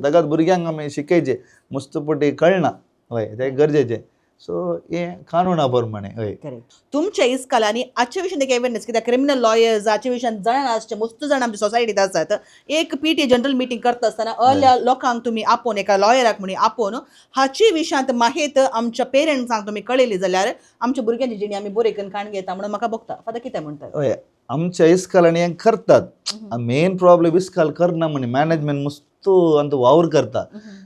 A: ताका भुरग्यांक आमी शिकयचें, मस्त पटी कळना. हय, तें गरजेचें. सो हें कानुना प्रमाणे. हय.
C: करेक्ट. तुमच्या इस्कॉलांनी हाचे विशीं एक अवेरनेस, कित्याक क्रिमिनल लॉयर्स हाचे विशयान जाणां आसचे मस्त जाण आमच्या सोसायटीत आसात. एक पीटीए जनरल मिटींग करता आसतना अर्ल्या लोकांक तुमी आपोवन, एका लॉयराक म्हणून आपोवन हाचे विशयांत माहित आमच्या पेरंट्सांक तुमी कळयली जाल्यार आमच्या भुरग्यांची जिणी आमी बरे करून काण घेता म्हणून म्हाका भोगता. फादर, कितें म्हणटात?
A: हय, आमच्या इस्कॉलांनी हें करतात. मेन प्रॉब्लेम इस्कॉल करना म्हण मॅनेजमेंट मस्त आमचो वावर करता,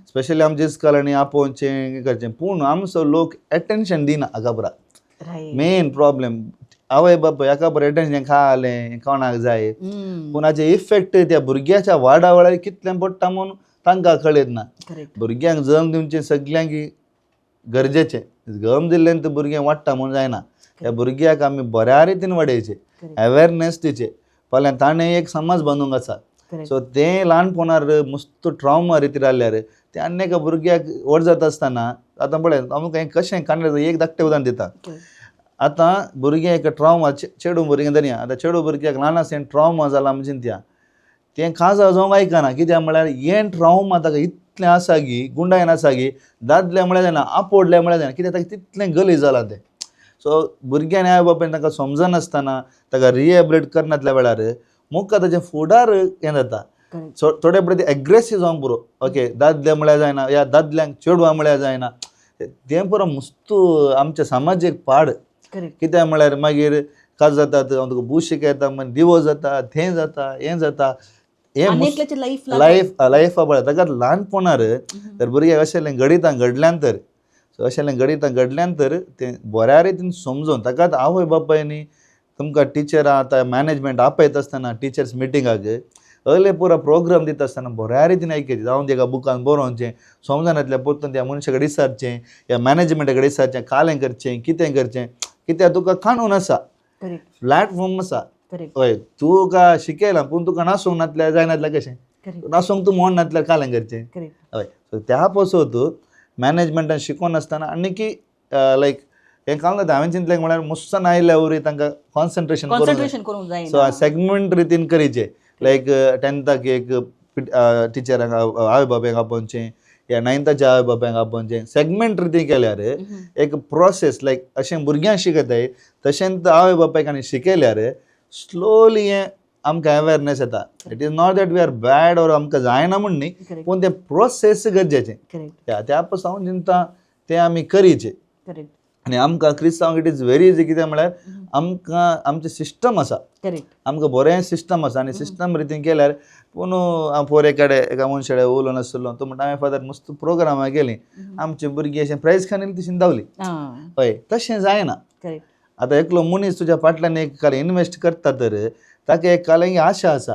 A: स्पेशली आमच्या इस्कॉलांनी आपोवचें, हें करचें, पूण आमचो लोक एटेन्शन दिना हाका बरा. मेन प्रॉब्लेम आवय बापाय हाका बरें एटेन्शन खालें कोणाक जाय, पूण हाचे इफेक्ट त्या भुरग्याच्या वाडा वेळार कितलें पडटा म्हूण तांकां कळयत ना. भुरग्यांक जल्म दिवचें सगल्यांक गरजेचें. जल्म दिल्ल्यान तर भुरगें वाडटा म्हूण जायना. त्या भुरग्याक आमी बऱ्या रितीन वाडयचें, अवेरनेस दिवचें. फाल्यां ताणें एक समाज बांदूंक आसा. सो तें ल्हानपणार मस्त ट्रावमा रितीर जाल्यार तें आनी एका भुरग्याक व्हड जाता आसतना, आतां पळय आमकां हें कशें काडलें, एक धाकटें उदाहरण दिता. आतां भुरगें एक ट्रॉमा, चेडूं भुरगें धरया, आतां चेडूं भुरग्याक ल्हान आसतना ट्रॉमा जाला म्हणजे चिंतया, तें काजार जावंक आयकना. कित्याक म्हळ्यार हें ट्रॉमा ताका इतलें आसा की गुंडायन आसा की दादले म्हळ्यार जायना, आपोडले म्हळ्यार जायना, कित्याक ताका तितलें गली जालां तें. सो भुरग्यांनी आवय बापायन ताका समजनासतना ताका रिहेबिलिट करनासल्या वेळार मुखार ताचें फुडार हें जाता. सो थोडे पळय ते एग्रेसीव जावंक पुरो, ओके दादले म्हळ्यार जायना या दादल्यांक चेडवां म्हळ्यार जायना, तें पुरो मुस्तू आमच्या समाजीक पाड. कित्याक म्हळ्यार मागीर काज जातात, हांव तुका बूस शिकयता मागीर दिवो जाता, थें जाता, हें जाता, हें
C: आनी एकल्याची लायफ
A: लायफ लायफा पळय ताका ल्हानपणार तर भुरग्याक अशें गणितां घडल्यान तर, सो अशें गणितां घडल्यान तर तें बऱ्या रितीन समजून ताका आवय बापायनी तुमकां टिचरां आतां मॅनेजमेंट आपयता आसतना टिचर्स मिटिंगाक अहले पुरो प्रोग्राम दिता आसतना बऱ्या रितीन आयकचें, जावन तेका बुकान बरोवचें, समजनातल्या परतून त्या मनशा कडेन विचारचें या मॅनेजमेंटा कडेन विचारचें, कालें करचें, कितें करचें, कित्याक तुका कानून आसा, प्लॅटफॉर्म आसा. हय तुका शिकयलां पूण तुका नासूंक नासल्यार जायनासल्यार कशें, नासूंक तूं म्हण नासल्यार कालें करचें. हय सो त्या पासत मॅनेजमेंटान शिकोवन आसतना आनी की लायक हें काम जाता. हांवें चिंतलें म्हळ्यार मुस्सान आयल्या वरी तांकां कॉन्सन्ट्रेशन
C: कॉन्सन्ट्रेशन करूंक जायना.
A: सो सेगमेंट रितीन करीचे, लायक टेंथाक एक टिचरांक आवय बापायक आपोवचें या नायन्थाच्या आवय बापायक आपोवचें, सेगमेंट रितीन केल्यार एक प्रोसेस लायक अशें भुरग्यांक शिकयताय तशेंच आवय बापायक आनी शिकयल्यार स्लोली हें आमकां अवेरनेस येता. It is not that we are bad or आमकां जायना म्हूण न्ही, पूण तें प्रोसेस गरजेचें. त्या पासून हांव चिंता तें आमी करीचें. आनी आमकां क्रिस्तांवांक it is very easy, कित्याक म्हळ्यार आमकां आमचें सिस्टम आसा, आमकां बरें सिस्टम आसा आनी सिस्टम रितीन केल्यार. पूण हांव पोर कडेन एका मनशा कडेन उलोवन आसलो, तो म्हणटा हांवें फादर मस्त प्रोग्रामाक गेलीं, आमची भुरगीं अशें प्रायज खाण येयली तशी धांवली. हय तशें जायना. आतां एकलो मनीस तुज्या फाटल्यान एक काल इनवेस्ट करता तर ताका एक काल आशा आसा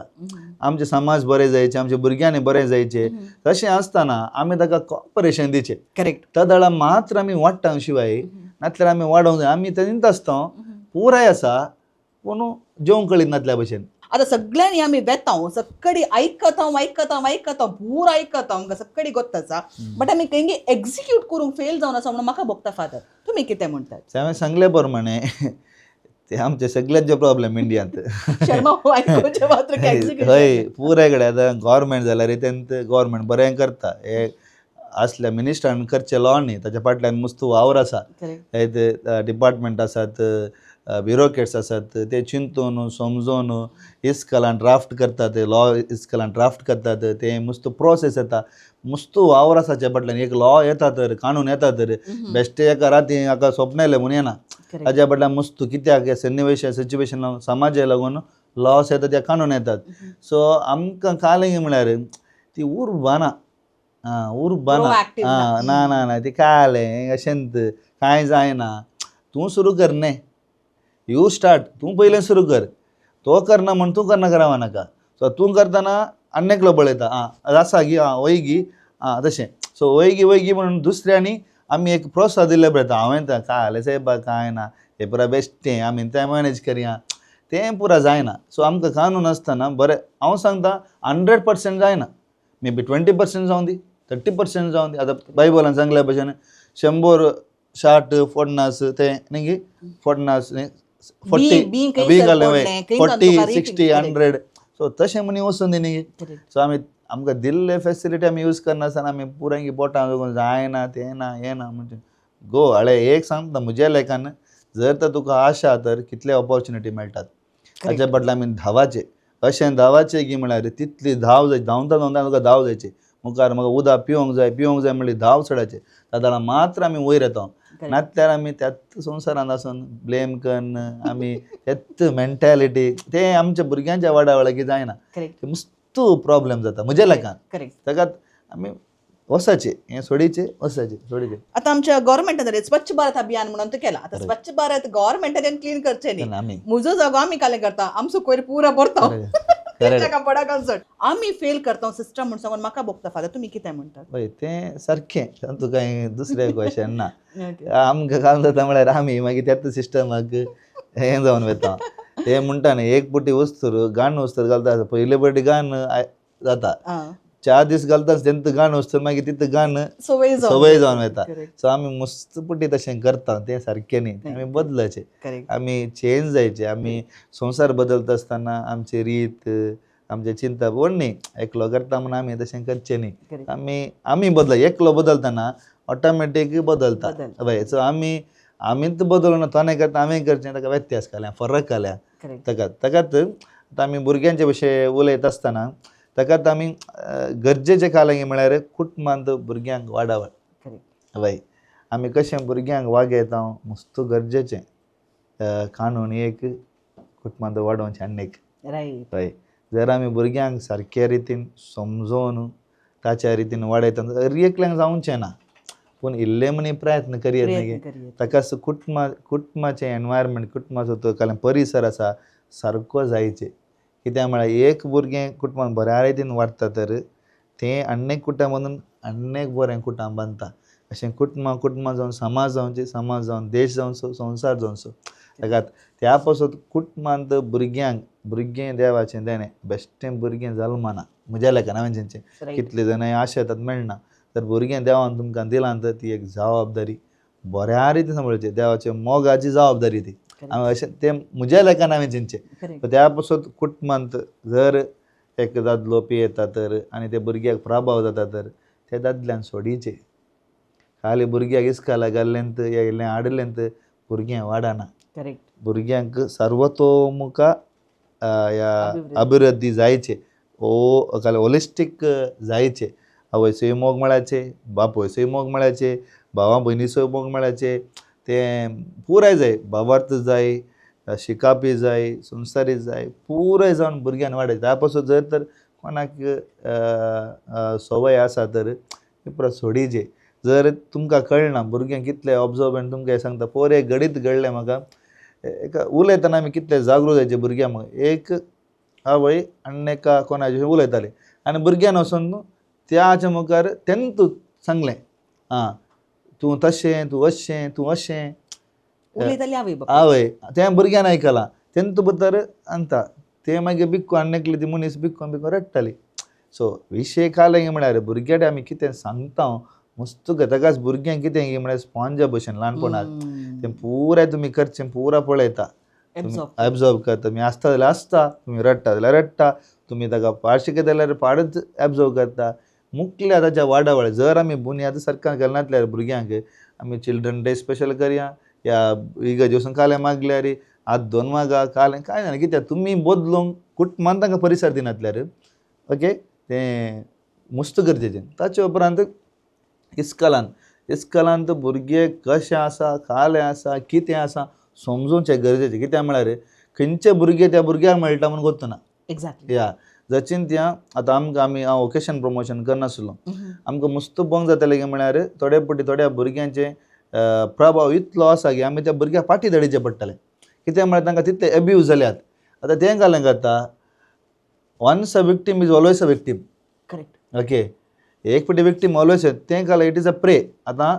A: आमचे समाज बरें जायचे, आमच्या भुरग्यांनी बरें जायचे. तशें आसतना आमी ताका कॉपरेशन दिचें. तदळा मात्र आमी वाडटा शिवाय नातल्यार आमी वाडोवंक जाय. आमी तेंच आसता पुराय आसा पूण जेवंक कळीत नातल्या भशेन.
C: आतां सगळ्यांनी आमी वेता सगळी आयकता आयकता आयकता पूरा आयकता, आमकां सगळी गोत्त आसा, बट आमी खंय एक्झिक्यूट करूंक फेल जावन आसा म्हणून म्हाका भोगता. फादर तुमी कितें म्हणटात?
A: हांवें सांगले प्रमाणे ते आमचे सगळ्यांचे प्रॉब्लेम इंडियांत.
C: शर्मा आयकुचें मात्र execution.
A: हय पुराय कडेन आतां गव्हर्मेंट जाल्यार तेंत गव्हर्मेंट बरें करता, हे असल्या मिनिस्टरान करचें लॉ न्ही, ताच्या फाटल्यान मुस्तू वावर आसा, ते डिपार्टमेंट आसात, ब्युरोक्रेट्स आसात, ते चिंतून समजून इस्कलान ड्राफ्ट करतात, लॉ इस्कलान ड्राफ्ट करतात, ते मुस्तू प्रोसेस येता, मुस्तू वावर आसा ताच्या फाटल्यान. एक लॉ येता तर कानून येता तर बेश्टे एका राती एका स्वप्न येयलें म्हूण येना, ताच्या फाटल्यान मुस्तू कित्याक सन्निवेश सिच्युएशन समाजा लागून लॉस येता, त्या कानून येतात. सो आमकां कालें म्हळ्यार ती उर्बा ना, उर्बा ना,
C: Proactive ना.
A: ना ना ना ती कालें अशेंत कांय जायना. तूं सुरू कर न्ही, you start, तूं पयलें सुरू कर, तो करना म्हण तूं करना करावा नाका. सो तूं करतना आनी एकलो पळयता, आं आसा गी, आं वय गी, आं तशें. सो वय गी वय गी म्हणून दुसऱ्यांनी आमी एक प्रोत्साहन दिल्लें पळयता. हांवें तर कालें सायबा कांय ना, हें पुरा बेश्टें आमी तें मॅनेज करया, तें पुरा जायना. सो आमकां कानून आसतना बरें हांव सांगता 100% जायना, मे बी 20% जावं दी, 30% जावं दी. आतां बायबलान सांगल्या भशेन 100 60 50 तें न्ही गी, 50 न्ही, 40
C: बी खंय
A: बी
C: सर
A: घालें
C: पडलें, खंय
A: 40
C: तुका
A: 60 100. सो तशें म्हणी वचून दी न्ही. सो आमी आमकां दिल्ले फेसिलिटी आमी यूज करनासतना आमी पुराय बोटां लागून जायना तें ना हें ना म्हणजे गो हाळे एक सांगता म्हज्या लेखान जर तर तुका आशा तर कितले ऑपॉर्च्युनिटी मेळटात ताच्या बदला आमी धांवाचे, अशें धांवाचें की म्हळ्यार तितली धांव जाय, धांवता धांवता तुका धांव जायची मुखार म्हाका उदक पिवंक जाय पिवंक जाय म्हणली धांव चडायचे ताका मात्र आमी वयर येता. नातल्यार आमी त्याच संवसारांत आसून ब्लेम कन्न आमी त्याच मेंटेलिटी ते आमच्या भुरग्यांच्या वाडा वेळार जायना,
C: करेक्ट
A: मस्तू प्रॉब्लेम जाता म्हज्या लेखान.
C: करेक्ट
A: ताका आमी वसाचे हें सोडीचे वसाचे सोडीचे.
C: आतां आमच्या गव्हर्मेंटान स्वच्छ भारत अभियान म्हणून तो केला. आतां स्वच्छ भारत गव्हर्मेंटान क्लीन करचें न्ही,
A: आमी
C: म्हजो जागो आमी कालें करता, आमचो कोयर पुरा भरता पडा. आमी फेल करता सिस्टम म्हूण सांगून म्हाका भोगता. फादर तुमी कितें म्हणटात?
A: हय तें सारकें, तातूंत कांय दुसरें क्वेशन ना. आमकां काम जाता म्हळ्यार आमी मागीर त्याच सिस्टमाक हें जावन वता. ते म्हणटा न्ही एक पटी वस्तूर गाण वस्तूर घालता, पयले पटी गाण जाता, चार दीस घालता तेंत गाणं वचता मागीर तिथं गाणं
C: सवय जावन
A: सवय जावन वता.
C: Correct.
A: सो आमी मस्तपटी तशें करता तें सारकें न्ही, आमी बदलाचें,
C: करेक्ट
A: आमी चेंज जायचे. आमी संवसार बदलता आसतना आमची रीत आमचें चिंतप व्हड न्ही, एकलो करता म्हूण आमी तशें करचें न्ही.
C: करेक्ट
A: आमी आमी बदल एकलो बदलतना ऑटोमॅटीक बदलता.
C: बदलता.
A: हय, सो आमी आमीच बदलना, तो करता आमी करचें, ताका व्यत्यास घाल्या, फरक घाल्या.
C: करेक्ट
A: ताका ताकाच आतां आमी भुरग्यांचे विशय उलयता आसतना ताकाच आमी गरजेचें काल म्हळ्यार कुटुंबांत भुरग्यांक वाडावळ.
C: करेक्ट
A: हय, आमी कशें भुरग्यांक वागयता मस्त गरजेचें. कानून एक कुटुंबांत वाडोवचें आनी एक.
C: रायट
A: हय, जर आमी भुरग्यांक सारक्या रितीन समजोवन ताच्या रितीन वाडयता, हर एकल्यांक जावचें ना, पूण इल्ले म्हणी प्रयत्न करयत न्ही.
C: प्रयत्न करयेत.
A: ताका कुटुंबा कुटुंबाचें एनवायरमेंट, कुटुंबाचो तो काल परिसर आसा सारको जायचे. कित्याक म्हळ्यार एक भुरगें कुटुंबान बऱ्या रितीन वाडटा तर तें आनी कुटुंब बांदून आनी एक बरें कुटुंब बांदता. अशें कुटुंबां कुटुंबां जावन समाज जावचे, समाज जावन देश जावचो, संवसार जावचो. ताका त्या पासत कुटुंबांत भुरग्यांक, भुरगें देवाचें देणें, बेश्टें भुरगें जल्मना म्हज्या लेखान हांवें तेंचें
C: रायट
A: कितले जाणां आशा येतात मेळना. तर भुरगें देवान तुमकां दिलां तर ती एक जबाबदारी बऱ्या रितीन सांबाळची, देवाच्या मोगाची जबाबदारी ती. हांवें अशें तें म्हज्या लेखान हांवें चिंतचें.
C: करेक्ट
A: त्या पासत कुटुंबांत जर एक दादलो पियेता तर आनी त्या भुरग्याक प्रभाव जाता तर त्या दादल्यान सोडीचें. खाली भुरग्याक इस्काला घाल्लें या इल्लें हाडलें तर भुरगें वाडना.
C: करेक्ट
A: भुरग्यांक सर्वतोमुखा ह्या
C: अभिवृद्धी.
A: अभिवृद्धी जायचे, ओ काल होलिस्टीक जायचे. आवयचोय मोग मेळाचे, बापूयचोय मोग मेळाचे, भावा भयणीचोय मोग मेळाचे, तें पुराय जाय, भावार्थ जाय, शिकापी जाय, संवसारी जाय, पुराय जावन भुरग्यान वाडयता. त्या पासून जर तर कोणाक संवय आसा तर ती पुराय सोडीचे. जर तुमकां कळना भुरग्यांक कितलें ऑब्जर्वंट तुमकां हें सांगता, पोर एक घडीत घडलें म्हाका एका उलयतना आमी कितले जागृत जायचे भुरग्यां मुखार. एक आवय आनी एका कोणाचे उलयताले आनी भुरग्यान वचोन त्याच्या मुखार तेन्ना तूं सांगलें, आं तूं तशें, तूं अशें, तूं अशें.
C: उलयताली आवय बापूय.
A: आवय तें भुरग्यान आयकलां तेन्ना तूं भितर सांगता, तें मागीर बिक्को आनी एकली ती मनीस बिक्को बिक्को रडटाली. सो विशय काल म्हळ्यार भुरग्याक आमी कितें सांगता मस्त ताकाच भुरग्यांक कितें म्हळ्यार स्पोंजा भशेन ल्हानपणांत तें पुराय तुमी करचें पुरा पळयता,
C: एब्जॉर्ब
A: एब्जॉर्ब करता. तुमी आसता जाल्यार आसता, तुमी रडटा जाल्यार रडटा, तुमी ताका पाड शिकयता जाल्यार पाडच एब्जॉर्ब करता. मुखल्या ताच्या वाडावळ जर आमी बुन्याद सरकार घालनातल्यार भुरग्यांक आमी चिल्ड्रन डे स्पेशल करया या इगर्जे वचून कालें मागल्यार हात दोन मागा कालें कांय जाणा कित्याक तुमी बदलूंक कुटुंबान तांकां परिसर दिनातल्यार ओके तें मस्त गरजेचें. ताचे उपरांत इस्कलान इस्कलांत भुरगे कशें आसा, कालें आसा, कितें आसा समजूचें गरजेचें. कित्याक म्हळ्यार खंयचे भुरगे त्या भुरग्याक मेळटा म्हूण गोत्तना.
C: एक्झॅक्टली.
A: या जचीन त्या आतां आमकां आमी हांव वोकेशन प्रमोशन करनासलो, आमकां मस्त बोंग जातालें की म्हळ्यार थोडे फावटी थोड्या भुरग्यांचे प्रभाव इतलो आसा की आमी त्या भुरग्याक फाटी धाडीचे पडटाले. कित्याक म्हळ्यार तांकां तितले एब्यूज जाल्यात. आतां तें घालें जाता, once a victim is always a victim.
C: Correct.
A: Okay, एक फावटी विक्टीम ऑलवेज तें घालें, it is a pray. आतां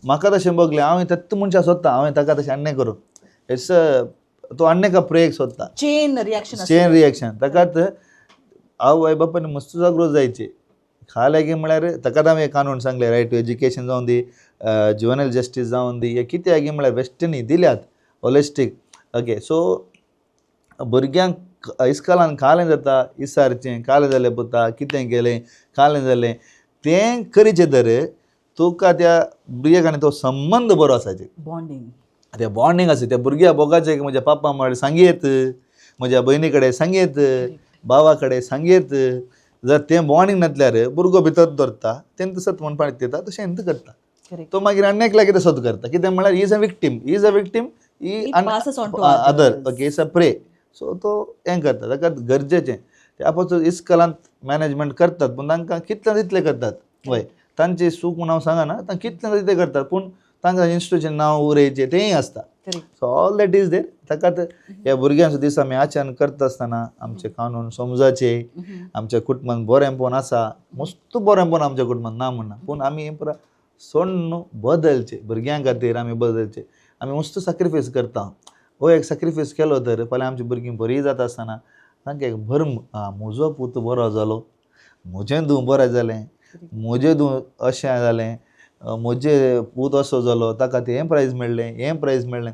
A: म्हाका तशें बगलें, हांवें तत्त मनशां सोदता, हांवें ताका तशें अन्याय करूं, it's a तो अन्य का प्रेक सोदता.
C: Chain reaction
A: chain reaction. ताकाच आवय बापायन मस्त जागृत जायचे. खाले की म्हळ्यार ताकाच आमी कानून सांगले, रायट टू एज्युकेशन जावन दी, जुवेनल जस्टीस जावन दी, हे कित्याक की म्हळ्यार बेश्टे दिल्यात होलिस्टीक. ओके, सो भुरग्यांक इस्कॉलान कालें जाता, इसारचें कालें जालें पुता, कितें केलें कालें जालें तें करीचें तर तुका त्या भुरग्याक आनी तो संबंद बरो आसाचे,
C: बॉन्डिंग.
A: तें बॉन्डिंग आसा. त्या भुरग्या भोगाचें की म्हज्या पापा म्हळ्यार सांगयेत, म्हज्या भयणी कडेन सांगयेत, भावा कडेन सांगयेत. जर तें बॉन्डिंग नासल्यार भुरगो भितर दवरता, तें सत म्हणपाक दिता, तशें हें करता.
C: करेक्ट.
A: तो मागीर आनी एकल्या कितें सत करता, कितें म्हळ्यार is a victim, is a victim, he
C: He passes on to
A: other.
C: others.
A: Okay, is a prey. So तो हें करता, ताका गरजेचें त्या पासून इस्कॉलांत मॅनेजमेंट करतात, पूण तांकां कितलें तितलें करतात. वय तांची चूक म्हूण हांव सांगना, तांकां कितलें तितलें करतात, पूण तांकां इन्स्टिट्यूशन नांव उरयचें तेंय आसता.
C: Correct.
A: So all that is there. ताकाच ह्या भुरग्यांचो दीस आमी आचरण करता आसतना आमचे कानून समजाचे, आमच्या कुटुंबान बरेंपण आसा, मस्त बरेंपण आमच्या कुटुंबान ना म्हणना, पूण आमी हें पुरा सोडून बदलचें, भुरग्यां खातीर आमी बदलचें. आमी मस्त सॅक्रिफायस करता, हो एक सॅक्रिफायस केलो तर फाल्यां आमची भुरगीं बरीं जाता आसतना तांकां एक भर्म, आं म्हजो पूत बरो जालो, म्हजें धूव बरें जालें, म्हजें धूव अशें जालें, म्हजें पूत असो जालो, ताका तें हें प्रायज मेळ्ळें, हें प्रायज मेळ्ळें,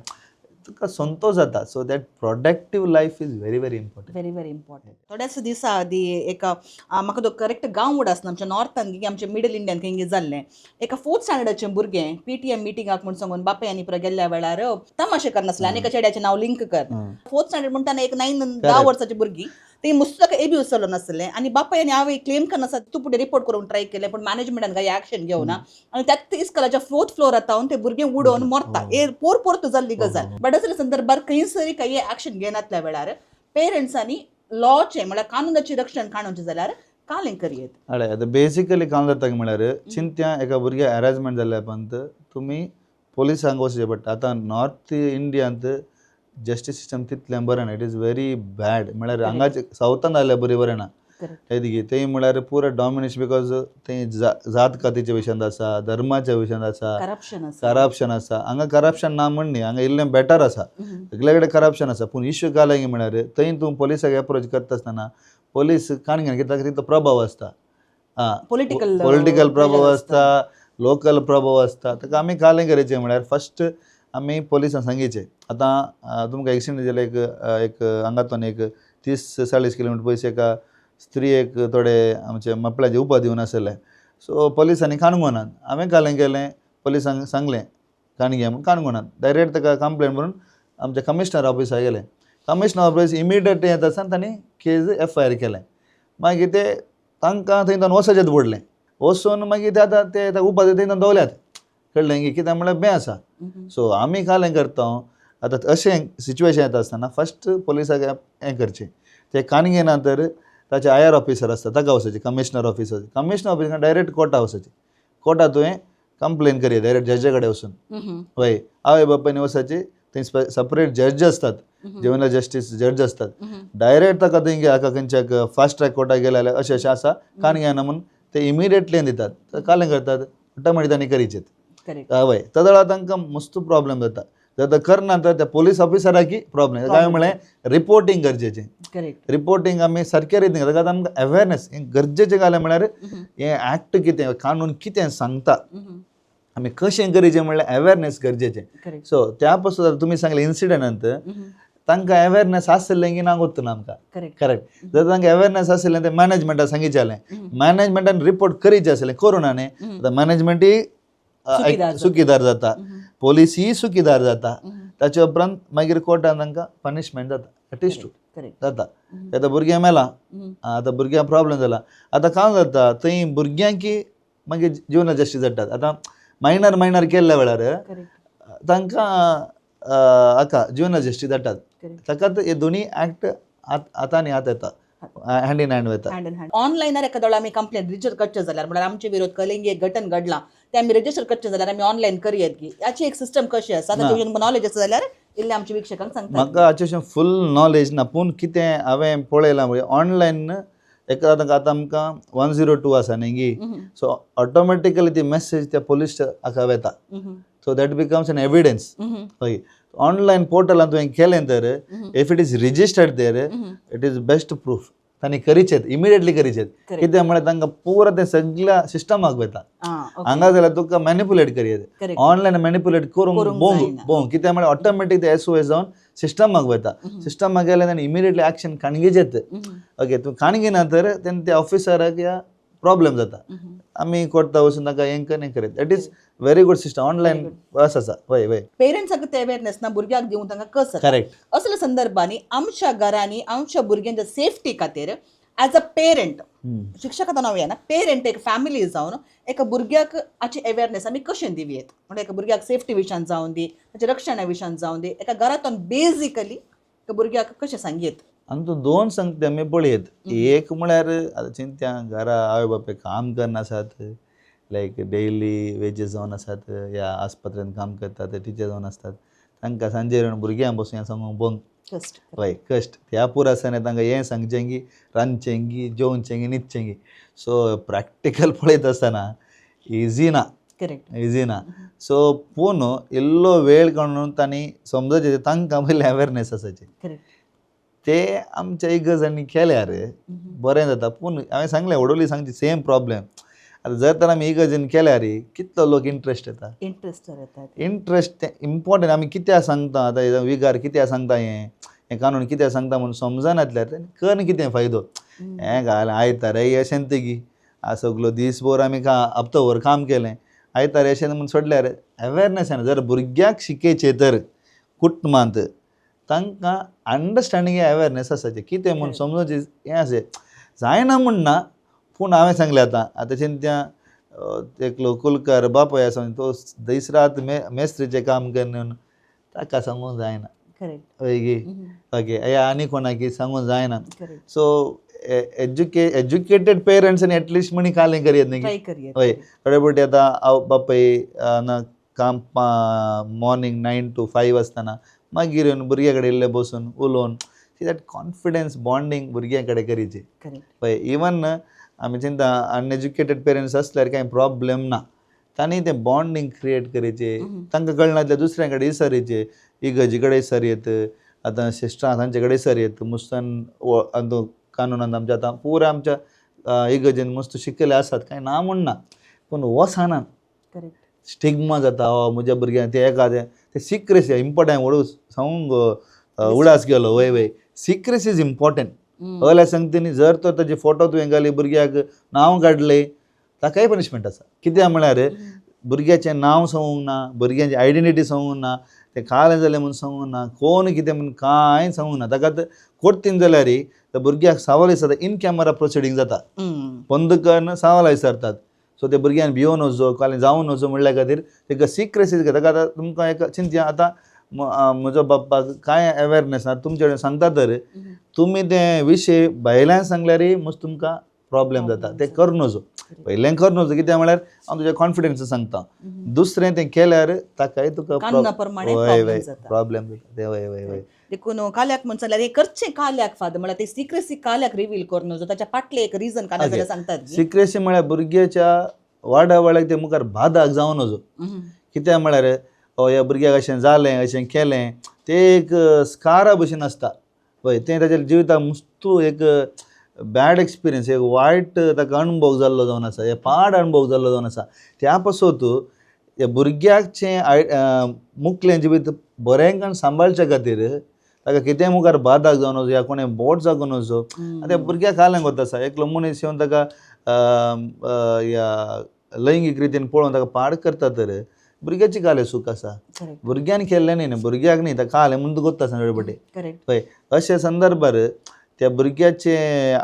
A: तुका संतोश जाता. So that productive life is very very important.
C: Very very important. थोड्याच दिसा आदी एका म्हाका तो करेक्ट गांव उड आसना, आमच्या नॉर्थान की आमच्या मिडल इंडियान खंय जाल्लें, एका फोर्थ स्टँडर्डाचें भुरगें पीटीएम मिटिंगाक म्हूण सांगून बापाय आनी पुरा गेल्ल्या वेळार तमाशे करनासले आनी एका चेड्याचें नांव लिंक कर. फोर्थ स्टँडर्ड म्हणटा एक 9-10 वर्साची भुरगीं ती मुस्तक एब्यूज चलोन आसलें आनी बापाय आनी आवय क्लेम करनासता. तूं फुडें रिपोर्ट करूंक ट्राय केलें पूण मॅनेजमेंटान कांय एक्शन घेवना आनी त्याच इस्कॉलाच्या फोर्थ फ्लोर तावन ते भुरगें उडोवन मरता. हे पोर पोरत जाल्ली गजाल. बट असल्या संदर्भार खंयसरी काही एक्शन घेनातल्या वेळार पेरंट्सांनी लॉचें म्हळ्यार कानुनाचें रक्षण काडूचें जाल्यार कालें करयेत.
A: हय, आतां बेसिकली काम जाता म्हळ्यार चिंत्या एका भुरग्याक हॅरासमेंट जाल्या उपरांत तुमी पोलिसांक वचचें पडटा. आतां नॉर्थ इंडियांत जस्टीस सिस्टम तितलें बरें ना, it is very bad. म्हळ्यार हांगाचे सावथान जाल्यार बरी बरें ना. येदगी थंय म्हळ्यार पुरो डॉमिनेशन, because थंय जात कातीच्या विशयांत आसा, धर्माच्या विशयांत आसा,
C: करप्शन आसा.
A: करप्शन आसा. हांगा करप्शन ना म्हण न्ही, हांगा इल्लें बेटर आसा, सगळे कडेन करप्शन आसा. पूण इश्यू काय की म्हळ्यार थंय तूं पोलिसाक एप्रोच करता आसतना पोलीस काण घेना, कित्याक तितलो प्रभाव आसता. आं,
C: Political,
A: political प्रभाव
C: pressure.
A: आसता, लोकल प्रभाव आसता. ताका आमी कालें करायचें म्हळ्यार फस्ट आमी पोलिसांक सांगीचें. आतां तुमकां एक्सिडंट जालें, एक एक हांगातून एक 30-40 किलोमिटर पयस एका स्त्रियेक थोडे आमचे मपळ्याचे उपाद दिवन आसले. सो पोलिसांनी काणकोणान हांवें कालें केलें, पोलिसांक सांगलें काणगे म्हूण, काणकोणान डायरेक्ट ताका कंप्लेन बरोवन आमच्या कमिशनर ऑफिसाक गेलें. कमिशनर ऑफिस इमिडिएटली येता आसतना तांणी केज एफ I R केलें. मागीर ते तांकां थंय तांकां वचचेंच पडलें. वचून मागीर ते आतां ते उपाद थंय दवरल्यात, कळ्ळें की कित्याक म्हळ्यार बें आसा. सो आमी कालें करता, आतां अशें सिच्युएशन येता आसतना फस्ट पोलिसाक हें करचें. ते कान घेना तर ताचे आयर ऑफिसर आसता ताका वचचें, commissioner officer, commissioner officer direct Carta वचचें. कोर्टा तुवें कंप्लेन करया डायरेक्ट जजा कडेन वचून. हय, आवय बापायन वचपाची, थंय सेपरेट जज आसतात, जुवेनायल जस्टीस जज आसतात. डायरेक्ट ताका थंय हाका खंयच्याक फास्ट ट्रॅक कोर्टाक गेले जाल्यार अशें अशें आसा, कान घेना म्हूण ते इमिडिएटली दितात. कालें करतात ऑटोमॅटीक तांणी करीचेत. हय, तदळा तांकां मस्त प्रॉब्लेम जाता. जर करना तर त्या पोलीस ऑफिसराकी प्रॉब्लेम. काय म्हळें रिपोर्टींग गरजेचें. रिपोर्टींग आमी सारके रितीन करता, आमकां अवेरनेस हें गरजेचें. घालें म्हळ्यार हें एक्ट कितें, कानून कितें सांगता, आमी कशें गरजेचें म्हणल्यार अवेरनेस गरजेचें. सो त्या पासून तुमी सांगलें इन्सिडंटांत तांकां अवेरनेस आसलें की ना गोत्तना आमकां. करेक्ट. जर तांकां अवेरनेस आसलें ते मॅनेजमेंटाक सांगीचें जालें, मॅनेजमेंटान रिपोर्ट करीचें आसलें करूं ना न्ही. आतां मॅनेजमेंटय चुकीदार जाता, पोलिसीय चुकीदार जाता. ताचे उपरांत मागीर कोर्टान तांकां पनिशमेंट जाता, that is true जाता. आतां भुरग्यां मेला, आतां भुरग्यांक प्रॉब्लेम जाला, आतां काय जाता थंय भुरग्यांकी मागीर जिवना जस्टीस जातात. आतां मायनर मायनर केल्ल्या वेळार तांकां हाका जिवना जस्टीस जातात. ताका हे दोनी एक्ट आतां आनी आतां येता, हँड इन हँड वता.
C: Hand in hand. ऑनलायनार एका आमी कंप्लेन रजिस्टर करचें जाल्यार, म्हळ्यार आमचे विरोध कलिंग एक घटन घडलां तें आमी रजिस्टर करचें जाल्यार आमी ऑनलायन करयेत की हाची एक सिस्टम कशी आसा, ताचे तुमकां नॉलेज आसा जाल्यार इल्लें आमच्या वीक्षकांक सांगता.
A: म्हाका हाचे फूल नॉलेज ना, पूण कितें हांवें पळयलां म्हणजे ऑनलायन एका आतां आमकां 102 आसा न्ही गी, सो ऑटोमॅटिकली ती मॅसेज त्या पोलीस हाका वता, so that becomes an evidence. हय, ऑनलायन पोर्टलान तुवें केलें तर if it is registered there it is best proof. तांणी करीचेत, इमिडिएटली करीचेत. कित्याक म्हळ्यार तांकां पुरो तें सगळ्या सिस्टमाक वता. हांगा जाल्यार तुका मॅनिपुलेट करयेत, ऑनलायन मॅनिपुलेट करूंक बोंग बोंग. कित्याक म्हळ्यार ऑटोमॅटीक ते एस ओ एस जावन सिस्टमाक वता. सिस्टमाक गेले तांणी इमिडिएटली एक्शन काणगेचेत. ओके, तूं काणगिना तर तेन्ना त्या ऑफिसराक या प्रॉब्लेम जाता. आमी कोर्टा वचून तांकां हें कर हें करत. That is very good system online बस आसा. वय वय.
C: पेरंट्साक ते अवेरनेस ना, भुरग्याक दिवंक तांकां कस. असल्या संदर्भांनी आमच्या घरांनी आमच्या भुरग्यांच्या सेफ्टी खातीर एज अ पेरंट, शिक्षक आतां हांव येना, पेरंट एक फॅमिली जावन एका भुरग्याक हाची अवेरनेस आमी कशें दिवयेत, म्हणजे एका भुरग्याक सेफ्टी विशयान जावन दी, ताच्या रक्षणा विशयान जावन दी, एका घरांतून बेजिकली एका भुरग्याक कशें सांगयेत?
A: आनी तूं दोन सांगता आमी पळयत. एक म्हळ्यार आतां चिंत्या घरा आवय बापूय काम करनासात, लायक डेली वेजीस जावन आसात या आस्पत्रेंत काम करतात, टिचर जावन आसतात, तांकां सांजे येवन भुरग्यांक बसून हें सांगूंक बोंग.
C: कश्ट.
A: हय, कश्ट. ह्या पुरो आसतना तांकां हें सांगचें की रांदचें की जेवचें की न्हिदचें की. सो प्रॅक्टिकल पळयत आसतना इजी ना. इजी ना. सो पूण इल्लो वेळ काडून तांणी समजचें, तांकां पयलीं अवेरनेस आसाची. ते आमच्या इगर्जांनी केल्यार बरें जाता. पूण हांवें सांगलें वडोली सांगची सेम प्रॉब्लेम. आतां जर तर आमी इगर्जेन केल्यार कितलो लोक इंट्रस्ट येता.
C: इंट्रस्ट येता.
A: इंट्रस्ट तें इम्पॉर्टंट. आमी कित्याक सांगता आतां विगार कित्याक सांगता, हें हें कानून कित्याक सांगता म्हूण समजनातल्यार तें करून कितें फायदो. हें घाल आयतार अशें गी आ सगलो दीसभर आमी का हप्तोभर काम केलें, आयतार अशें म्हूण सोडल्यार अवेरनेस येना. जर भुरग्याक शिकयचें तर कुटुंबांत तांकां अंडरस्टँडींग अवेरनेस आसाचें कितें म्हूण समजूचे हें आसा जायना म्हूण ना. पूण हांवें सांगलें आतां आतां त्या एकलो कुलकार बापूय आसा तो दीस रात मेस्त्रीचें काम करून ताका सांगूंक जायना.
C: करेक्ट.
A: हय गी ओके या आनी कोणाकी सांगूंक जायना.
C: करेक्ट.
A: सो एज्युकेटेड पेरंट्सान एटलिस्ट म्हणी कालें करयत न्ही.
C: ट्राय करयेत.
A: हय, थोडे फावटी आतां हांव बापाय ना काम मॉर्निंग 9 to 5 आसतना मागीर येवन भुरग्या कडेन इल्लें बसून उलोवन सी that confidence bonding भुरग्यां कडेन करीची.
C: करेक्ट.
A: हय, इवन आमी चिंता अनएज्युकेटेड पेरंट्स आसल्यार कांय प्रॉब्लेम ना, तांणी तें बॉन्डींग क्रिएट करीचें. तांकां कळना जाल्यार दुसऱ्यां कडेन विचारीचें, इगर्जी कडेन विचारयेत, आतां सिस्टरां तांचे कडेन विचारयेत. मुस्तान कानूनांत आमच्या आतां पुरा आमच्या इगर्जेन मस्त शिकयले आसात, कांय ना म्हूण ना, पूण वचना.
C: करेक्ट.
A: स्टिग्मा जाता, हो म्हज्या भुरग्यांक ते एकादें ते सिक्रेसी इम्पॉर्टंट व्हडू सांगूंक उडास गेलो. वय वय, सिक्रेसी is important. हय सांगता न्ही, जर तर ताजे फोटो तुवें घाली भुरग्याक नांव काडलें ताकाय पनिशमेंट आसा. कित्याक म्हळ्यार भुरग्याचें नांव सांगूंक ना, भुरग्यांची आयडेंटिटी सांगूंक ना, तें कालें जालें म्हूण सांगूंक ना, कोण कितें म्हूण कांय सांगूंक ना. ताका कोर्तीन जाल्यार त्या भुरग्याक सवाल विचारता, इन कॅमरा प्रोसिडींग जाता, बंद करून सवाल विचारतात. सो ते भुरग्यान भियोवन वचो, कालें जावन वचो म्हणल्या खातीर ताका सिक्रेसी. ताका आतां तुमकां एक चिंतया, आतां म्हजो बाप्पाक कांय अवेरनेस ना तुमचे कडेन सांगता तर तुमी ते विशय भायल्यान सांगल्यारय मस्त तुमकां प्रॉब्लेम जाता. ते करूं नजो, पयलें करूं नजो. कित्याक म्हळ्यार हांव तुज्या कॉन्फिडन्स सांगता, दुसरें तें केल्यार ताकाय तुका
C: कानुना प्रमाणे problem जाता.
A: प्रॉब्लेम जाता ते. वय वय वय.
C: देखून काल्याक म्हण जाल्यार हे करचें काल्याक फादर म्हळ्यार ते सिक्रेसी काल्याक रिवील करून नजो, ताच्या फाटलें एक रिजन काल्याक जाल्यार सांगतात न्ही.
A: सिक्रेसी म्हळ्यार भुरग्याच्या वाडा वाड्याक ते मुखार बादाक जावं नजो. कित्याक म्हळ्यार हो ह्या भुरग्याक अशें जालें अशें केलें तें एक स्कारा भशेन आसता. हय, तें ताच्या जिविताक मुस्तू एक बॅड एक्सपिरियन्स, एक वायट ताका अणभव जाल्लो जावन आसा, हे पाड अणभव जाल्लो जावन आसा. त्या पासत ह्या भुरग्याचें मुखलें जिवीत बरें सांबाळचे खातीर ताका कितेंय मुखार बादाक जावन वचो या कोणें बोट जागून वचो. आतां भुरग्याक कालें कोत्ता आसा, एकलो मनीस येवन ताका ह्या लैंगीक रितीन पळोवन ताका पाड करता तर भुरग्याची कालें सूख आसा. भुरग्यान केल्लें न्ही, भुरग्याक न्ही ताका कालें म्हूण कोत्ता आसा थोडे.
C: करेक्ट.
A: हय, अशे संदर्भार त्या भुरग्याचें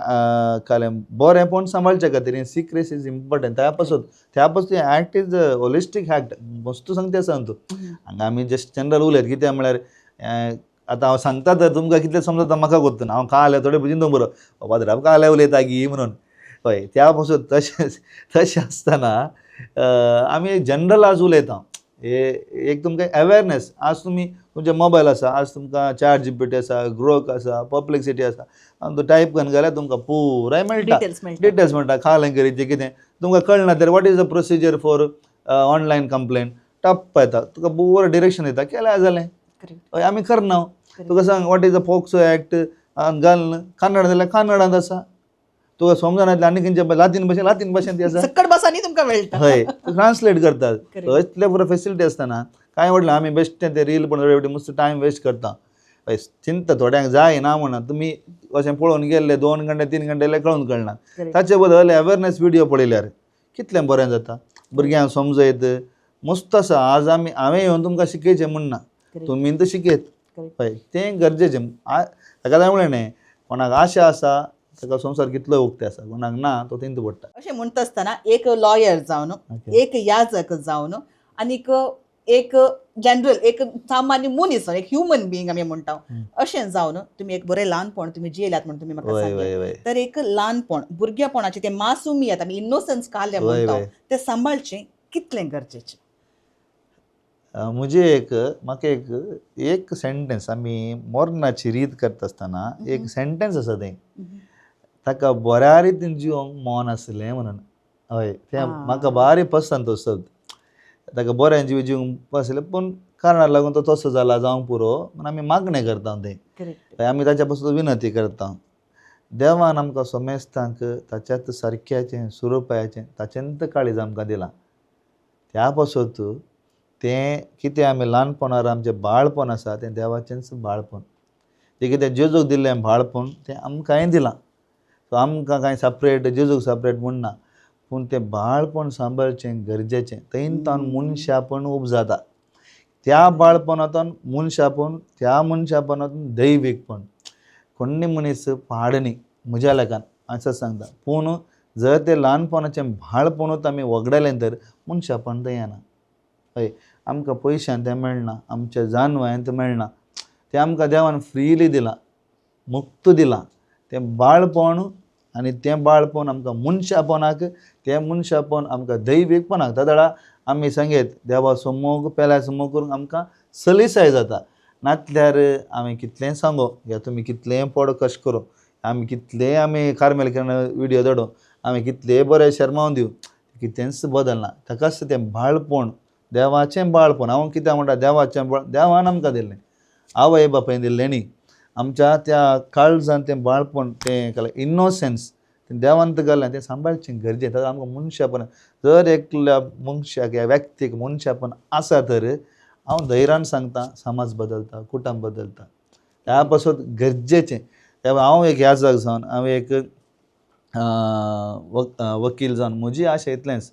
A: कालें बरेंपण सांबाळचे खातीर सिक्रेसी is important. त्या पासून त्या पासून ऍक्ट is holistic act वस्तू सांगता आसा तूं. हांगा आमी जस्ट जनरल उलयत, कित्याक म्हळ्यार आतां हांव सांगता तर तुमकां कितलें समजता म्हाका कोत्ता ना. हांव काले थोडे भशेन बरो बाबा काले उलयता गी म्हणून. हय, त्या पासून तशें तशें आसतना आमी जनरल आज उलयता, हे एक तुमकां अवेरनेस. आज तुमी तुमचे मोबायल आसा, आज तुमकां चॅट जीपीटी आसा, ग्रोक आसा, पर्प्लेक्सिटी आसा, आनी तूं टायप करून घाल्यार तुमकां पुराय मेळटा, डिटेल्स मेळटा. खालें करीचें कितें तुमकां कळना तर what is the procedure for online complaint टप्प येता, तुका बरो डिरेक्शन दिता, केल्यार जालें. हय, आमी करना. तुका सांग what is the POCSO act घाल, कन्नड जाल्यार कन्नडांत आसा, तुका समजना जाल्यार आनी खंयच्या लातीन भाशेन लातीन भाशेन ती आसा,
C: सक्कड भासांनी तुमकां मेळटा.
A: हय, ट्रान्सलेट करतात. इतले पुरो फेसिलिटी आसतना कांय व्हडलें आमी बेश्टें ते रील पण मस्त टायम वेस्ट करता. हय, चिंता थोड्यांक जाय ना म्हणा, तुमी अशें पळोवन गेल्ले 2 घंटे 3 घंटे कळून कळना. ताचे बदल अवेरनेस विडियो पळयल्यार कितलें बरें जाता, भुरग्यांक समजयत मस्त आसा. आज आमी हांवें येवन तुमकां शिकयचें म्हूण ना, तुमी तर शिकयत. हय, तें गरजेचें. ताका जाय म्हणलें न्ही, कोणाक आशा आसा ताका संवसार कितलो उक्ते आसा, कोणाक ना तो तिंत पडटा.
C: अशें म्हणटा आसतना एक लॉयर जावन, एक याजक जावन, आनीक एक जनरल एक सामान्य मनीस, एक ह्युमन बिंग आमी म्हणटा अशें जावन तुमी एक बरें ल्हानपण तुमी जियेल्यात म्हूण तुमी म्हाका सांगलें. तर एक ल्हानपण भुरगेपणाचें तें मासुमियत आमी इनोसन्स कालें म्हणटा तें सांबाळचें कितलें गरजेचें.
A: म्हजें एक म्हाका एक एक सेंटेन्स, आमी मरणाची रीत करता आसतना एक सेंटेन्स आसा तें, ताका बऱ्या रितीन जिवंक मन आसलें म्हणून. हय, तें म्हाका बारी पसंत तो शब्द, ताका बऱ्यान जीव जिवंक आसलें, पूण कारणाक लागून तो तसो जाला जावंक पुरो म्हूण आमी मागणें करता तें.
C: करेक्ट.
A: आमी ताच्या पासून विनंती करता. देवान आमकां समेस्तांक ताच्याच सारक्याचें स्वरुपाचें ताचेंच काळीज आमकां दिलां. त्या पासत तें कितें आमी ल्हानपणार आमचें बाळपण आसा तें देवाचेंच बाळपण. तें कितें जेजूक दिल्लें बाळपण तें आमकांय दिलां. सो आमकां कांय सेपरेट जेजूक सेपरेट म्हूण ना, पूण तें बाळपण सांबाळचें गरजेचें. थंयतावन मनशापण उपजाता. त्या बाळपणांतून मनशापण, त्या मनशापणांतून दैवीकपण. कोण्णी मनीस पाड न्ही म्हज्या लेखान हांव सांगता, पूण जर तें ल्हानपणाचें बाळपणूच आमी वगडायलें तर मनशापण थंय येना. हय, आमकां पयशान तें मेळना, आमच्या जानवायन तें मेळना, तें आमकां देवान फ्रिली दिलां, मुक्त दिलां. तें बाळपण आनी तें बाळपण आमकां मनशापणाक, तें मनशापण आमकां दैवीकपणाक. त्या आमी सांगेत देवाचो मोग पेल्याचो मोग करूंक आमकां सलीसाय जाता. नातल्यार आमी कितलेंय सांगो या तुमी कितलेंय पॉडकास्ट करूं, आमी कितलेंय आमी कार्मेल केन्ना विडियो धाडूं, आमी कितलेंय बरें शेरमांव दिवं, कितेंच बदलना. ताकाच तें बाळपण, देवाचें बाळपण. हांव कित्याक म्हणटा देवाचें बाळ, देवान आमकां दिल्लें, आवय बापायन दिल्लें न्ही. आमच्या त्या काळजान तें बाळपण, तें इनोसन्स तें देवान घाल्लें, तें सांबाळचें गरजेचें. ताका आमकां मनशापण जर एकल्या मनशाक ह्या व्यक्तीक मनशापण आसा तर हांव धैर्यान सांगता समाज बदलता, कुटुंब बदलता. ह्या पासत गरजेचें. त्या हांव एक याजक जावन, हांव एक वकील जावन म्हजी आशा इतलेंच,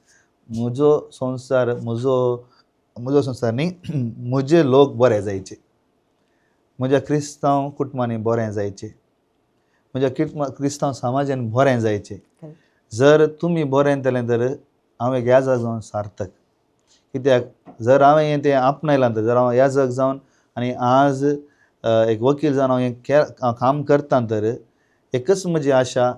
A: म्हजो संवसार, म्हजो म्हजो संवसार न्ही, म्हजे लोक बरे जायचे, म्हज्या क्रिस्तांव कुटुंबांनी बरें जायचें, म्हज्या क्रिस्तांव समाजान बरें जायचें. जर तुमी बरें जालें तर हांव एक याजक जावन सार्थक. कित्याक जर हांवें हें तें आपणायलां तर, जर हांव याजक जावन आनी आज एक वकील जावन हांव हें काम करता तर एकच म्हजी आशा,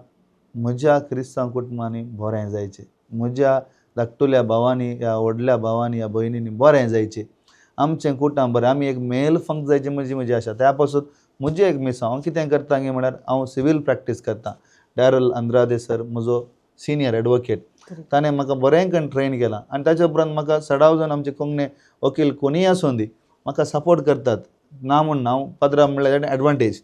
A: म्हज्या क्रिस्तांव कुटुंबांनी बरें जायचें, म्हज्या धाकटुल्या भावांनी ह्या व्हडल्या भावांनी ह्या भयणींनी बरें जायचें, आमचें कुटुंब बरें, आमी एक मेल फंक जायचें म्हजी म्हजी आशा. त्या पासून म्हजी एक मिसांव हांव कितें करता गे म्हळ्यार हांव सिवील प्रॅक्टीस करता. डॅरल आंद्रादे सर म्हजो सिनियर एडवोकेट, ताणें म्हाका बरें करून ट्रेन केलां आनी ताच्या उपरांत म्हाका सडाव जावन आमचे कोंकणी वकील कोणीय आसूं दी म्हाका सपोर्ट करतात. ना म्हूण हांव पाद्रा म्हणल्यार एडवांटेज.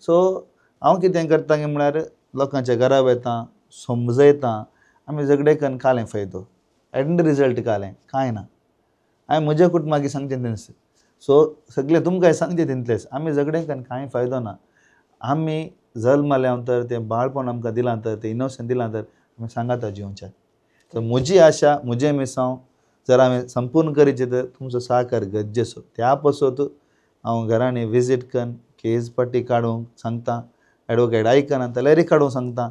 A: सो हांव कितें करता गे म्हळ्यार लोकांच्या घरा वयता, समजयता, आमी झगडे करून कालें फायदो, एंड रिजल्ट कालें कांय ना. हांवें म्हज्या कुटुंबाक सांगचें तेंच. सो सगळें तुमकांय सांगचें तितलेंच, आमी झगडे करून कांय फायदो ना. आमी जल्मल्या तर तें बाळपण आमकां दिलां तर, तें इनोसंट दिलां तर आमी सांगाता जिवच्याक. तर म्हजी आशा, म्हजें मिसांव जर हांवें संपूर्ण करीचें तर तुमचो सहकार गरजेचो. त्या पासत हांव घरांनी विजीट करून केस पाटी काडूंक सांगता, एडवोकेट आयकना जाल्यारय काडूंक सांगता.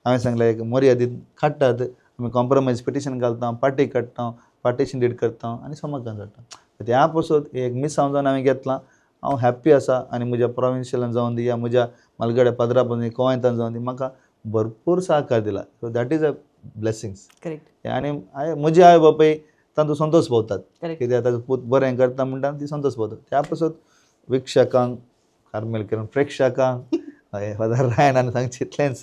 A: हांवें सांगलें एक मर्यादीत काडटात, आमी कॉम्प्रोमायज पिटिशन घालता, पाटी काडटा, पार्टिशन did करता आनी समाधान जाता. त्या पासत एक मिसांव जावन हांवें घेतलां, हांव हॅप्पी आसा. आनी म्हज्या प्रोविन्शियलान जावन दी या म्हज्या मालगड्या पाद्रा पसून गोंयांतान जावन दी म्हाका भरपूर सहकार दिला. So that is a blessings.
C: Correct.
A: आनी म्हजी आवय बापूय तांचो संतोश पावतात,
C: करेक्ट.
A: कित्याक ताजो पूत बरें करता म्हणटा ती संतोश पावतात. त्या पासत विक्षकांक, कार्मेल किरण प्रेक्षकांक, हय फादर रायनान सांगचें इतलेंच,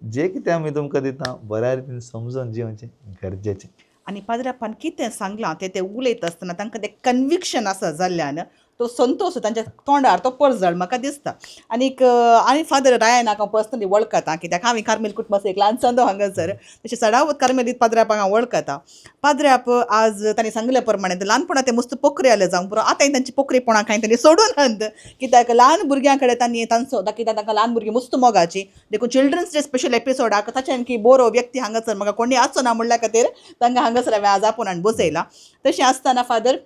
A: जें कितें आमी तुमकां दिता बऱ्या रितीन समजून जिवचें गरजेचें.
C: आनी पाद्रापान कितें सांगलां तें ते उलयता आसतना तांकां तें कन्विक्शन आसा जाल्ल्यान तो संतोश तांच्या तोंडार तो परजळ म्हाका दिसता. आनीक आनी फादर रायनाक हांव पर्सनली वळखता, कित्याक हांवें कार्मेल कुटुंबाचो एक ल्हान चंदो हांगासर, तशें चडावत कार्मेलीत पाद्रापाक हांव वळखता. पाद्राप आज तांणी सांगल्या प्रमाणे ल्हानपणां ते मस्त पोखरे आले जावंक पुरो, आतां तांची पोखरेपणां कांय तांणी सोडून नात, कित्याक ल्हान भुरग्यां कडेन तांणी तांचो, कित्याक तांकां ल्हान भुरगीं मस्त मोगाची. देखून चिल्ड्रन्स डे स्पेशल एपिसोडाक ताचे आणखी बरो व्यक्ती हांगासर म्हाका कोणी आसचो ना म्हणल्या खातीर तांकां हांगासर हांवें आज आपोवन हाडून बसयलां. तशें आसतना फादर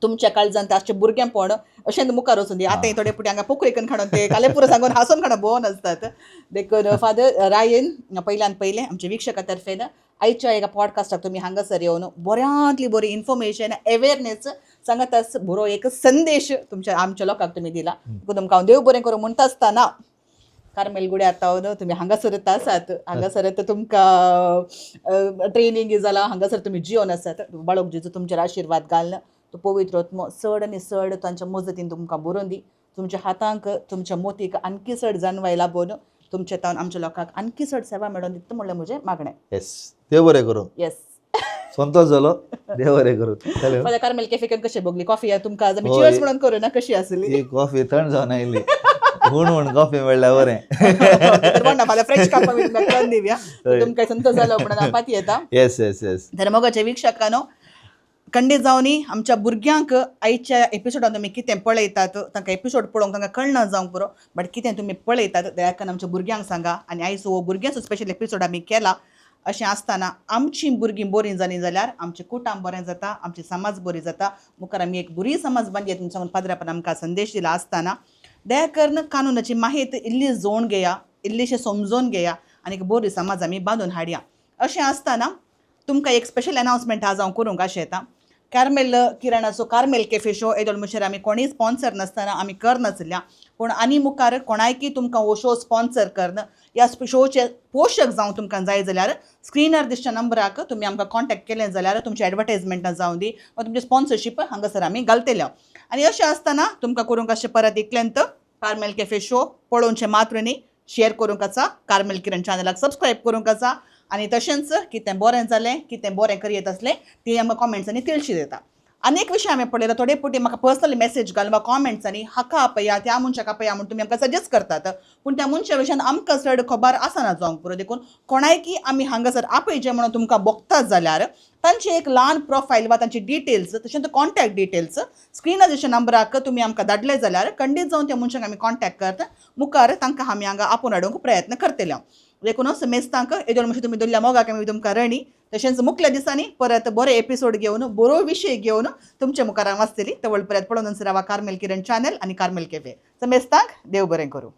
C: तुमच्या काळजांत आसचें भुरगेंपण अशें मुखार वचून दी. आतां थोडे पुटी हांगा पोखरे करून खाणून ते काले पुरो सांगून हांसून खाणून भोंवन आसतात. देखून फादर रायन पयल्यान पयलें आमच्या विक्षका तर्फेन आयच्या एका पॉडकास्टाक तुमी हांगासर येवन बऱ्यांतली बरी इन्फॉर्मेशन अवेरनेस सांगत बरो एक संदेश तुमच्या आमच्या लोकांक तुमी दिला. देखून तुमकां हांव देव बरें करूं म्हणटा आसतना कार्मेल गुड्यार तावन तुमी हांगासरच आसात, हांगासरच तुमकां ट्रेनींग जालां, हांगासर तुमी जिवन आसात. बाळक जेजू तुमचेर आशिर्वाद घालून तो पवित्र आत्मो चड आनी चड तांच्या मजतीन तुमकां बरोवन दी, तुमच्या हातांक तुमच्या मोतीक आणखी चड जानवाय लाबोवन तुमच्या तावन आमच्या लोकांक आणखी चड सेवा मेळोवन दिता म्हणलें म्हजें मागणें.
A: येस, देव बरें करूं.
C: येस.
A: संतोष जालो, देव बरें करूं. चल.
C: फाल्यां कार्मेल कॅफे कशें भोगली कॉफी तुमकां आज आमी
A: होय.
C: चियर्स म्हणून करूं ना, कशी आसली?
A: ही कॉफी थंड जावन आयली. हूण हूण कॉफी मेळ्ळ्यार बरें.
C: ना फाल्यां फ्रेश काप आमी तुमकां करून दिवया.
A: हय.
C: तुमकां संतोष जालो म्हणून हांव पाती येता.
A: येस येस येस
C: तर मोगाच्या वीक्षकांनो, खंडीत जावनी आमच्या भुरग्यांक आयच्या एपिसोडान तुमी कितें पळयतात, तांकां एपिसोड पळोवंक तांकां कळना जावंक पुरो, बट कितें तुमी पळयतात दया करून आमच्या भुरग्यांक सांगा. आनी आयज हो भुरग्यांचो स्पेशल एपिसोड आमी केला. अशें आसतना आमचीं भुरगीं बरीं जालीं जाल्यार आमचें कुटुंब बरें जाता, आमची समाज बरी जाता. मुखार आमी एक बरी समाज बांदयेत म्हूण सांगून पाद्रापान आमकां संदेश दिला आसतना दया करून कानुनाची माहिती इल्ली जोण घेया, इल्लीशें समजोवन घेया आनी एक बरी समाज आमी बांदून हाडया. अशें आसतना तुमकां एक स्पेशल अनावन्समेंट आज हांव करूंक अशें येता. कार्मेल किरणाचो कार्मेल कॅफे शो येदोळ म्हणल्यार आमी कोणीय स्पॉन्सर नासतना आमी करनासल्या, पूण आनी मुखार कोणायकी तुमकां हो शो स्पॉन्सर करन ह्या शोचे पोशक जावं तुमकां जाय जाल्यार स्क्रिनार दिसच्या नंबराक तुमी आमकां कॉन्टेक्ट केलें जाल्यार तुमचे एडवर्टायजमेंटां जावं दी वा तुमचे स्पॉन्सरशीप हांगासर आमी घालतले. आनी अशें आसतना तुमकां करूंक अशें परत इतल्यांत कार्मेल कॅफे शो पळोवचें मात्र न्ही, शेअर करूंक आसा, कार्मेल किरण चॅनलाक सबस्क्रायब करूंक आसा. आनी तशेंच कितें बरें जालें, कितें बरें करयेत आसलें ती आमकां कॉमेंट्सांनी तिळशी दिता. आनी एक विशय हांवें पळयला, थोडे फावटी म्हाका पर्सनली मॅसेज घालून वा कॉमेंट्सांनी हाका आपया, त्या मनशाक आपया म्हूण तुमी आमकां सजेस्ट करतात, पूण त्या मनशा विशयान आमकां चड खबर आसना जावंक पुरो. देखून कोणायकी आमी हांगासर आपयचें म्हणून तुमकां भोगता जाल्यार तांची एक ल्हान प्रोफायल वा तांची डिटेल्स तशेंच कॉन्टॅक्ट डिटेल्स स्क्रिनार दिसच्या नंबराक तुमी आमकां धाडले जाल्यार खंडीत जावन त्या मनशाक आमी कॉन्टॅक्ट करता, मुखार तांकां आमी हांगा आपोवन हाडूंक प्रयत्न करतले. देखून मेस्तांक येदोळ मातशें तुमी दवरल्या मोगाक आमी तुमकां रणी. तशेंच मुखल्या दिसांनी परत बरो एपिसोड घेवन, बरो विशय घेवन तुमच्या मुखार हांव आसतली. तवळ परत पळोवन रावा कार्मेल किरण चॅनल आनी कार्मेल कॅफे. सो मेस्तांक देव बरें करूं.